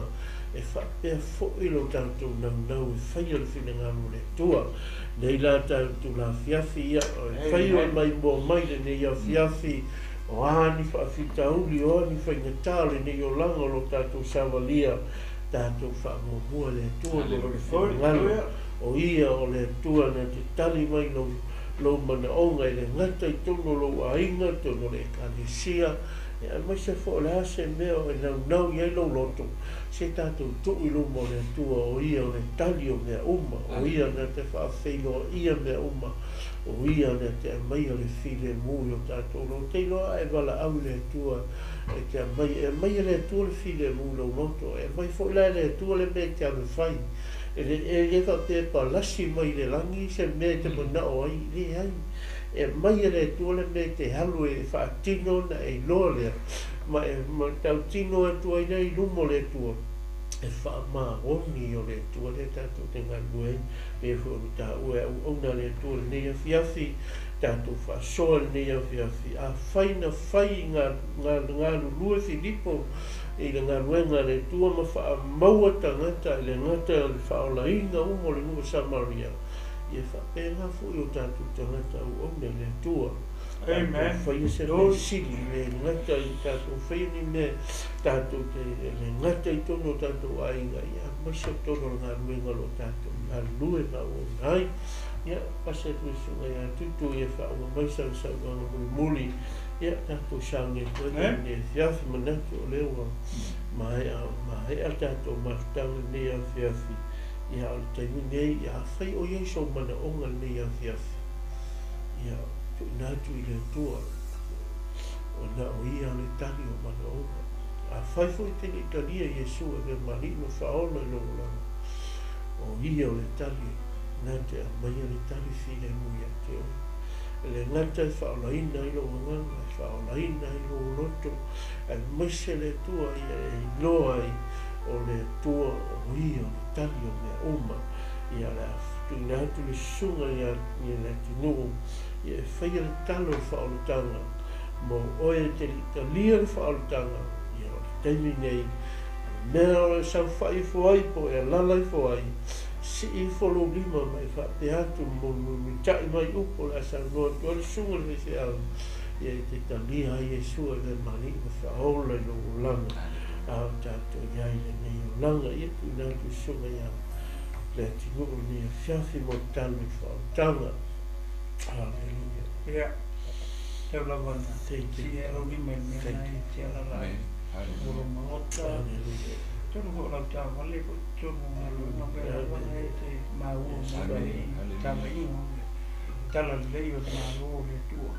e whapea fo i lo tātou nau nau e whaia le whinangalo le Atua nei la tātou la fiafi ia e whaia mai mua mai le nei ia fiafi o ani whaafitauli o ani whaingatā le nei o langa o lo tātou sawalia tātou whaamuamua le Atua mo le whinangalo o ia o le Atua na te tali mai lou manaonga i le ngata i tonu lou aiga tonu le ekalesia e aemaise foi o le a se mea o e naunau i ai lou loto se tātou tuu i luma o le Atua o ia o le tali o mea uma o ia na te faafeiloa ia mea uma o ia na te aumaia le filemu i o tātou lou te iloa e valaau i le Atua e te aumai e aumaia le Atua le filemu i lou loto e aumai foi la e le Atua le mea e te alofai e le faapea palasi mai le lagi se mea e te manao ai le ai e mai e le Atua le mea te alu e faatino na e iloa lea ma e tautino atu ai lea i luma o le Atua e faamagoni o le Atua lea tātou te galue ai pe foi o le tāua e auauna le Atua lenei afiafi tātou faasoa lenei afiafi a fai na fai galulue Filipo i le galuega le Atua ma faamaua tagata i le gata o le faaolaina uma o le nuu o Samaria ia faapena foi o tātou tagata auauna i le Atua. Amen. Whaia se mea sili le ngata i tātou whaia ni mea tātou te le ngata i tonu o tātou aiga ia maise o tonu o ngā ruenga lo tātou ngā lue ngā o nai ia pasa tu sunga ia tutu ia whaonga mai sau sau ngā muli muli ia tātou saunge koe ne fiafi manatu o lewa mai a tātou mafutanga nei a fiafi ia o le taimi nei ia whai o iei so mana onga nei a fiafi ia tuina atu i le Atua o na o ia le tali o mana onga a whai foi te ni talia Iesu e me mali no whaola i longo langa o ia o le tali nā te amaia le tali file mu ia te o le ngata e whaolaina i longo nganga e whaolaina i longo loto e maise le Atua ia e iloa ai o le Atua o ia o le tali o mea uma ia le tuina atu le susuga ia le atunuu ia e whaia le talo o whaolotanga mo oe te talia le whaolotanga ia o le taimi nei mea o le saufai ifo ai po e alala ifo ai Sii ifo lou lima ma e faapea atu, Mulimulita'i mai upu o le a saunoa atu ai le susuga i le faifeau, ia e te talia ai Iesu e avea ma Alii ma Faaola i lou olaga, a o tatou i ai i lenei olaga. Ia tuuina atu i le susuga ia Leatinuu lenei afiafi mo le talo i le faaolataga. Haleluia. Ia, tau lava ina sii ae lou lima i le mea lena e te alaala ai. Mo lou maota. Haleluia. Totonu foi o lau taavale po o totonu o galuega pea lava na e te maua mai ai talaiga o le talalelei o le Malo o le Atua.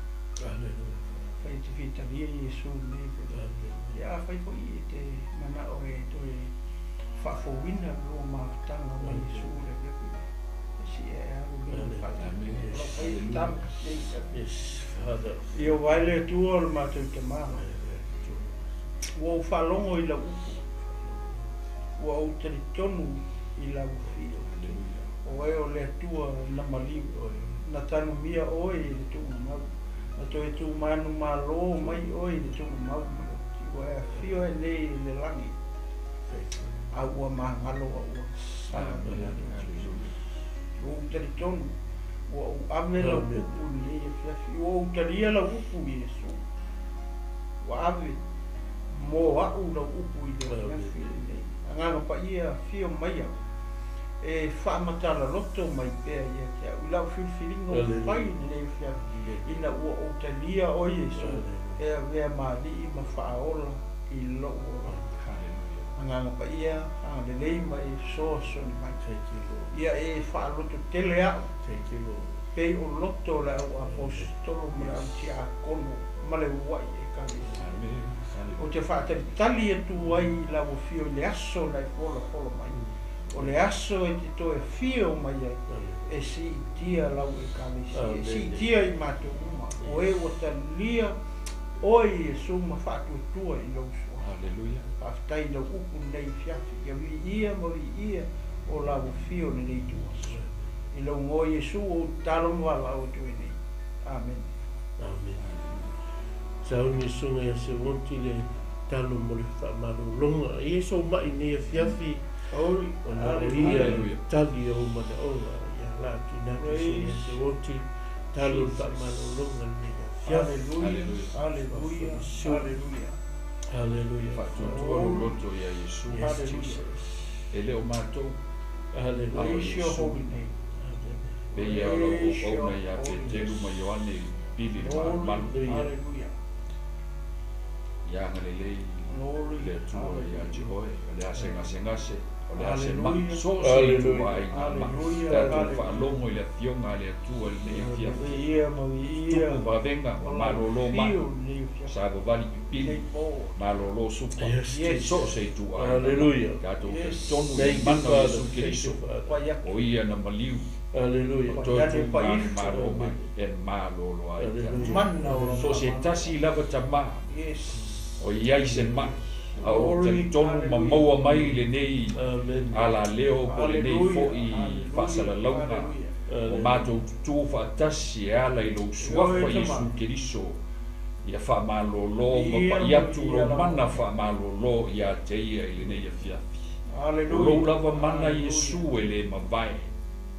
Haleluia. Afai e te fia talia Iesu lenei foi. Ia afai foi e te manao e toe faafouina lua mafutaga ma Iesu i le afiafi lea, e sii ae lava lou lima e faatali. O lau fai e tama nei. Yes, Father. Ieova e le Atua o le matou Tama, ua ou faalogo i lau upu, ua ou talitonu i lau afio. O oe o le Atua na maliu, na tanumia oe i le tuugamau, na toe tumanumalo mai oe i le tuugamau, ua e afio ae nei i le lagi, a ua magalo a ua sala mai atu. Ua ou talitonu, ua ou ave lau upu i lenei afiafi, ua ou talia lau upu Iesu, ua ave mo a'u lau upu i le afiafi lenei. Agaga Paia, afio mai au, e faamatala loto mai pea ia te a'u i lau filifiliga ua fai i lenei afiafi, ina ua ou talia oe Iesu e avea ma Alii ma Faaola i lou olaga. Agaga Paia, agalelei ma e fesoasoani mai. Ia e faalototele a'u, pei o loto o le au aposetolo ma le au tiakono ma le ulua'i Ekalesia. Ou te faatalitali atu ai i lau afio i le aso na e folafola mai, o le aso e te toe afio mai ai e siitia lau Ekalesia, e siitia i matou uma, o e ua talia oe Iesu ma faatuatua i lou suafa. Faafetai i lau upu lenei afiafi, ia viia ma viia o lau afio lenei ituaso. I lou igoa Iesu ua ou tatalo ma valaau atu ai nei. Amene. Amene. Sauni le susuga ia Seuonti le talo mo le faamalologa. E i ai sou ma'i i lenei afiafi, ona o ia e tali i ou manaoga. Ia la tuuina atu le susuga ia Seuonti, talo le faamalologa i lenei afiafi. Aleluia, aleluia, aleluia. Aleluia. Faatuatua lou loto ia Iesu. Yes, Jesus. E le o matou, a o Praise your Iesu. holy name. Pei o lau auauna ia Peteru ma Ioane i le pili i le malumalu. Glory, hallelujah. Ia agalelei Glory, le Atua ia te hallelujah. oe, o le a se gasegase, o le a se ma'i, Hallelujah. so o se ituaiga ma'i. Hallelujah, Tatou hallelujah. faalogo i le afioga a le Atua i lenei afiafi. Viia ma viia. Tupu vavega, O lau malolo ma'i, afio lenei afiafi. savavali pipili, Lenei po. malolo supa, Yes, Yes. so o se ituaiga ma'i. Hallelujah. Tatou Yes. talitonu i le Thank you, mana o Father. Iesu Thank you, Keriso, Father. Pai atu. o ia na maliu, Hallelujah. o toe Pai tu ane, pai ifo. malomalo mai, e malolo ai tatou. Hallelujah. Mana o lau So se tasi lava tamā, Yes. o i ai se ma'i, a o Glory, talitonu ma hallelujah. maua mai lenei Amen. alaleo po o lenei Hallelujah, fo'i hallelujah, faasalalauga. hallelujah. O matou tutū faatasi e ala i lou suafa Ioe Iesu tama. Keriso, ia faamalōlō ma Ia pa'i atu ia lou lava. mana faamalōlō ia te ia i lenei afiafi. O lou Hallelujah. lava mana Hallelujah. Iesu e lē mavae,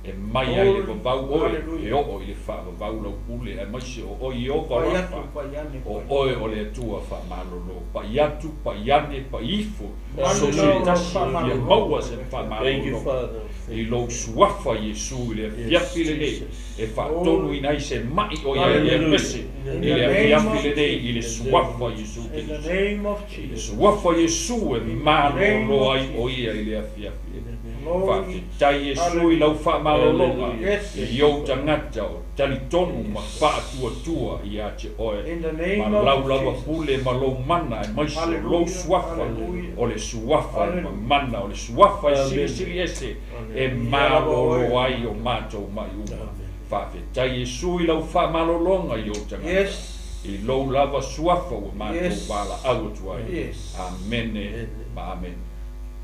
e mai ai le Glory, vavau oe, e hallelujah. oo i le faavavau lau pule, aemaise o oe Ieova Pai Rafa, atu, pai ane, o pai. oe o le Atua faamalōlō. Pa'i atu, pa'i ane, pa'i ifo, Mana so o se lau tasi ia faamalōlō. maua se Thank you, faamalōlō. Father. I lou suafa Iesu i le Yes, afiafi lenei, Jesus. e faatonuina ai se ma'i o ia i le Hallelujah. apese, In i the le name afiafi of lenei, i le Jesus. suafa Iesu In the Keriso. name of I le Jesus. suafa Iesu e In the name malōlō of ai o Jesus. ia i le afiafi lenei. Glory. Faafetai Iesu i lau faamalologa, Hallelujah. Yes. i ou tagata o talitonu ma faatuatua ia te oe. In the name Ma lau of lava Jesus. pule ma lou mana aemaise o lou Hallelujah. suafa, Hallelujah. o le suafa e Hallelujah. mamana, o le suafa e Amen. silisili ese, e Amen. malōlō ai o matou ma'i uma. Amen. Faafetai Iesu i lau faamalologa i ou tagata. Yes. I lou lava suafa ua matou Yes. valaau atu ai. Yes. Amene Amen. ma amene.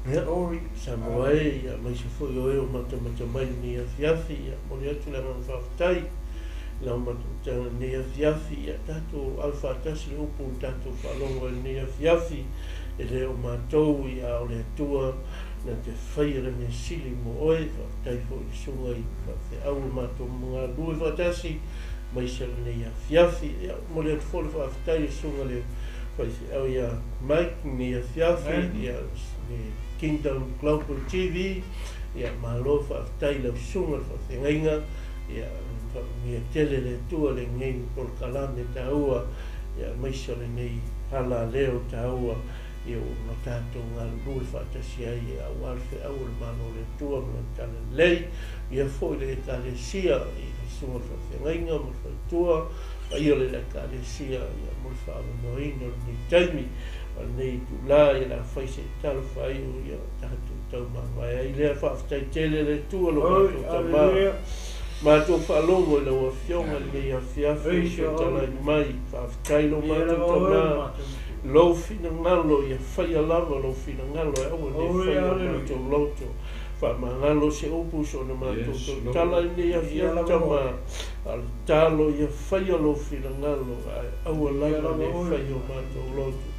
Ia, Glory. sa moa e, ia maise foi o e o matamata mai lenei afiafi, ia moli atu le agaga faafetai lau matamataga lenei afiafi, ia tatou ave faatasi le upu na tatou faalogo ai lenei afiafi, e le o matou ia o le Atua Na te whaia le mea sili mo oe, whaatai fo i sunga i whaafeau o mātou mga lue whaatasi, mai se lenei afiafi. Ia, mo le atu fo le whaafetai i sunga le whaifeau ia Mike nei afiafi, ia le Kingdom Global TV, ia malo whaafetai lau sunga le whaafengaiga, ia whaamia tele le tua le ngei polokalame tāua, ia mai se lenei hala leo tāua, ia o na tātou ngā lue whaatasi ai e au alfe au le malo le tua ma le tala lei, ia foi le ekalesia i le sunga le whaafengainga ma le whaitua, pa ia le ekalesia ia mo le whaawanoina o lenei taimi, o lenei tūlā ia la whai se talo whai o ia tātou tau māngai ai lea whaafetai tele le tua lo mātou tamā. Mātou whaalongo i lau afioga lenei afiafi o talai mai, whaafetai lo mātou tamā, lou finagalo ia whaia lava lou finagalo e aua nei whaia o mātou loto. Whaamangalo se upu so na mātou tautala i nei afiafi tama, a le talo ia whaia lou finagalo ae aua lava nei whaia o mātou loto.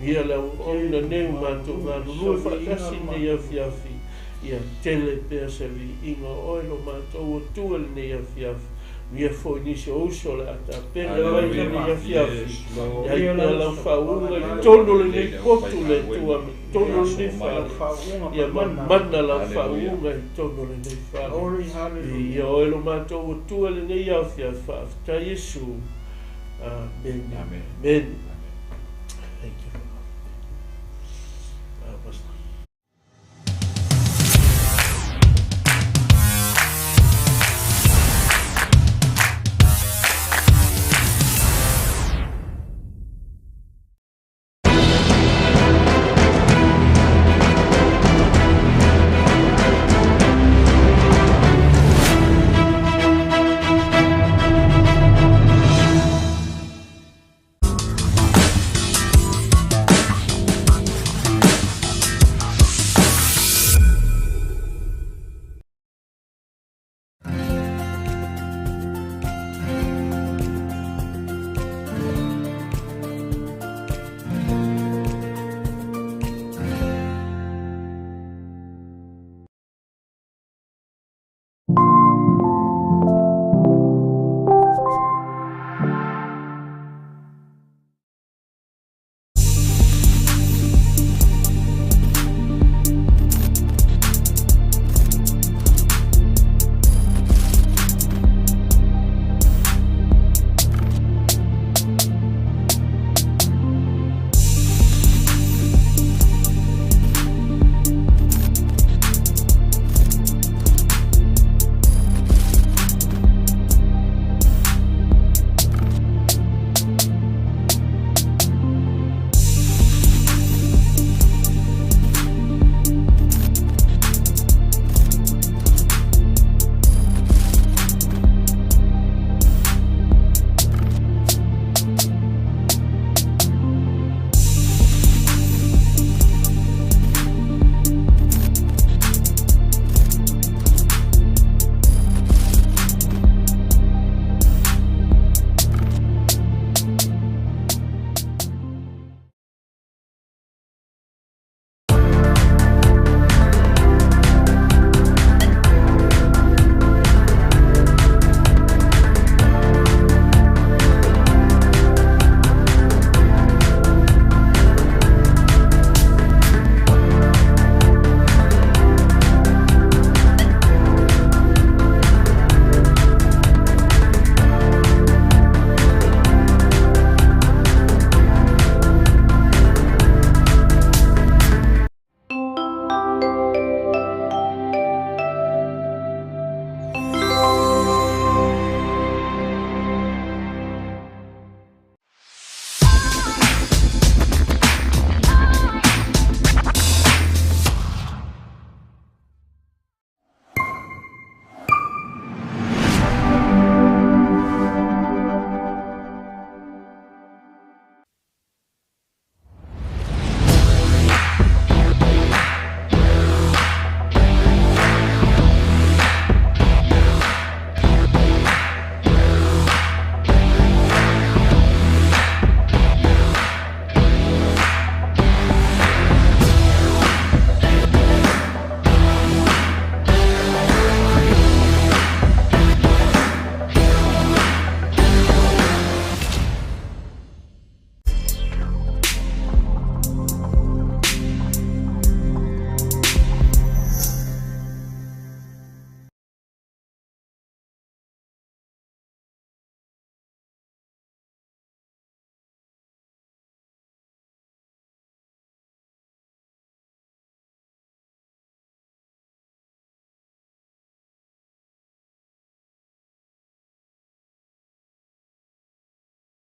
Ia le au ona neu mātou ngā lulue whaatasi nei afiafi, ia tele pea se viiga oe lo mātou o tua lenei afiafi. Ia foi nisi o uso le ata pena mai lenei afiafi. Ia ai pea lau whaunga i tonu lenei potu le tua me tonu lenei whale. Ia mamana lau whaunga i tonu lenei whale. Ia oe lo mātou o tua lenei afiafi. Whaafetai Yesu. Amen. Amen. Amen.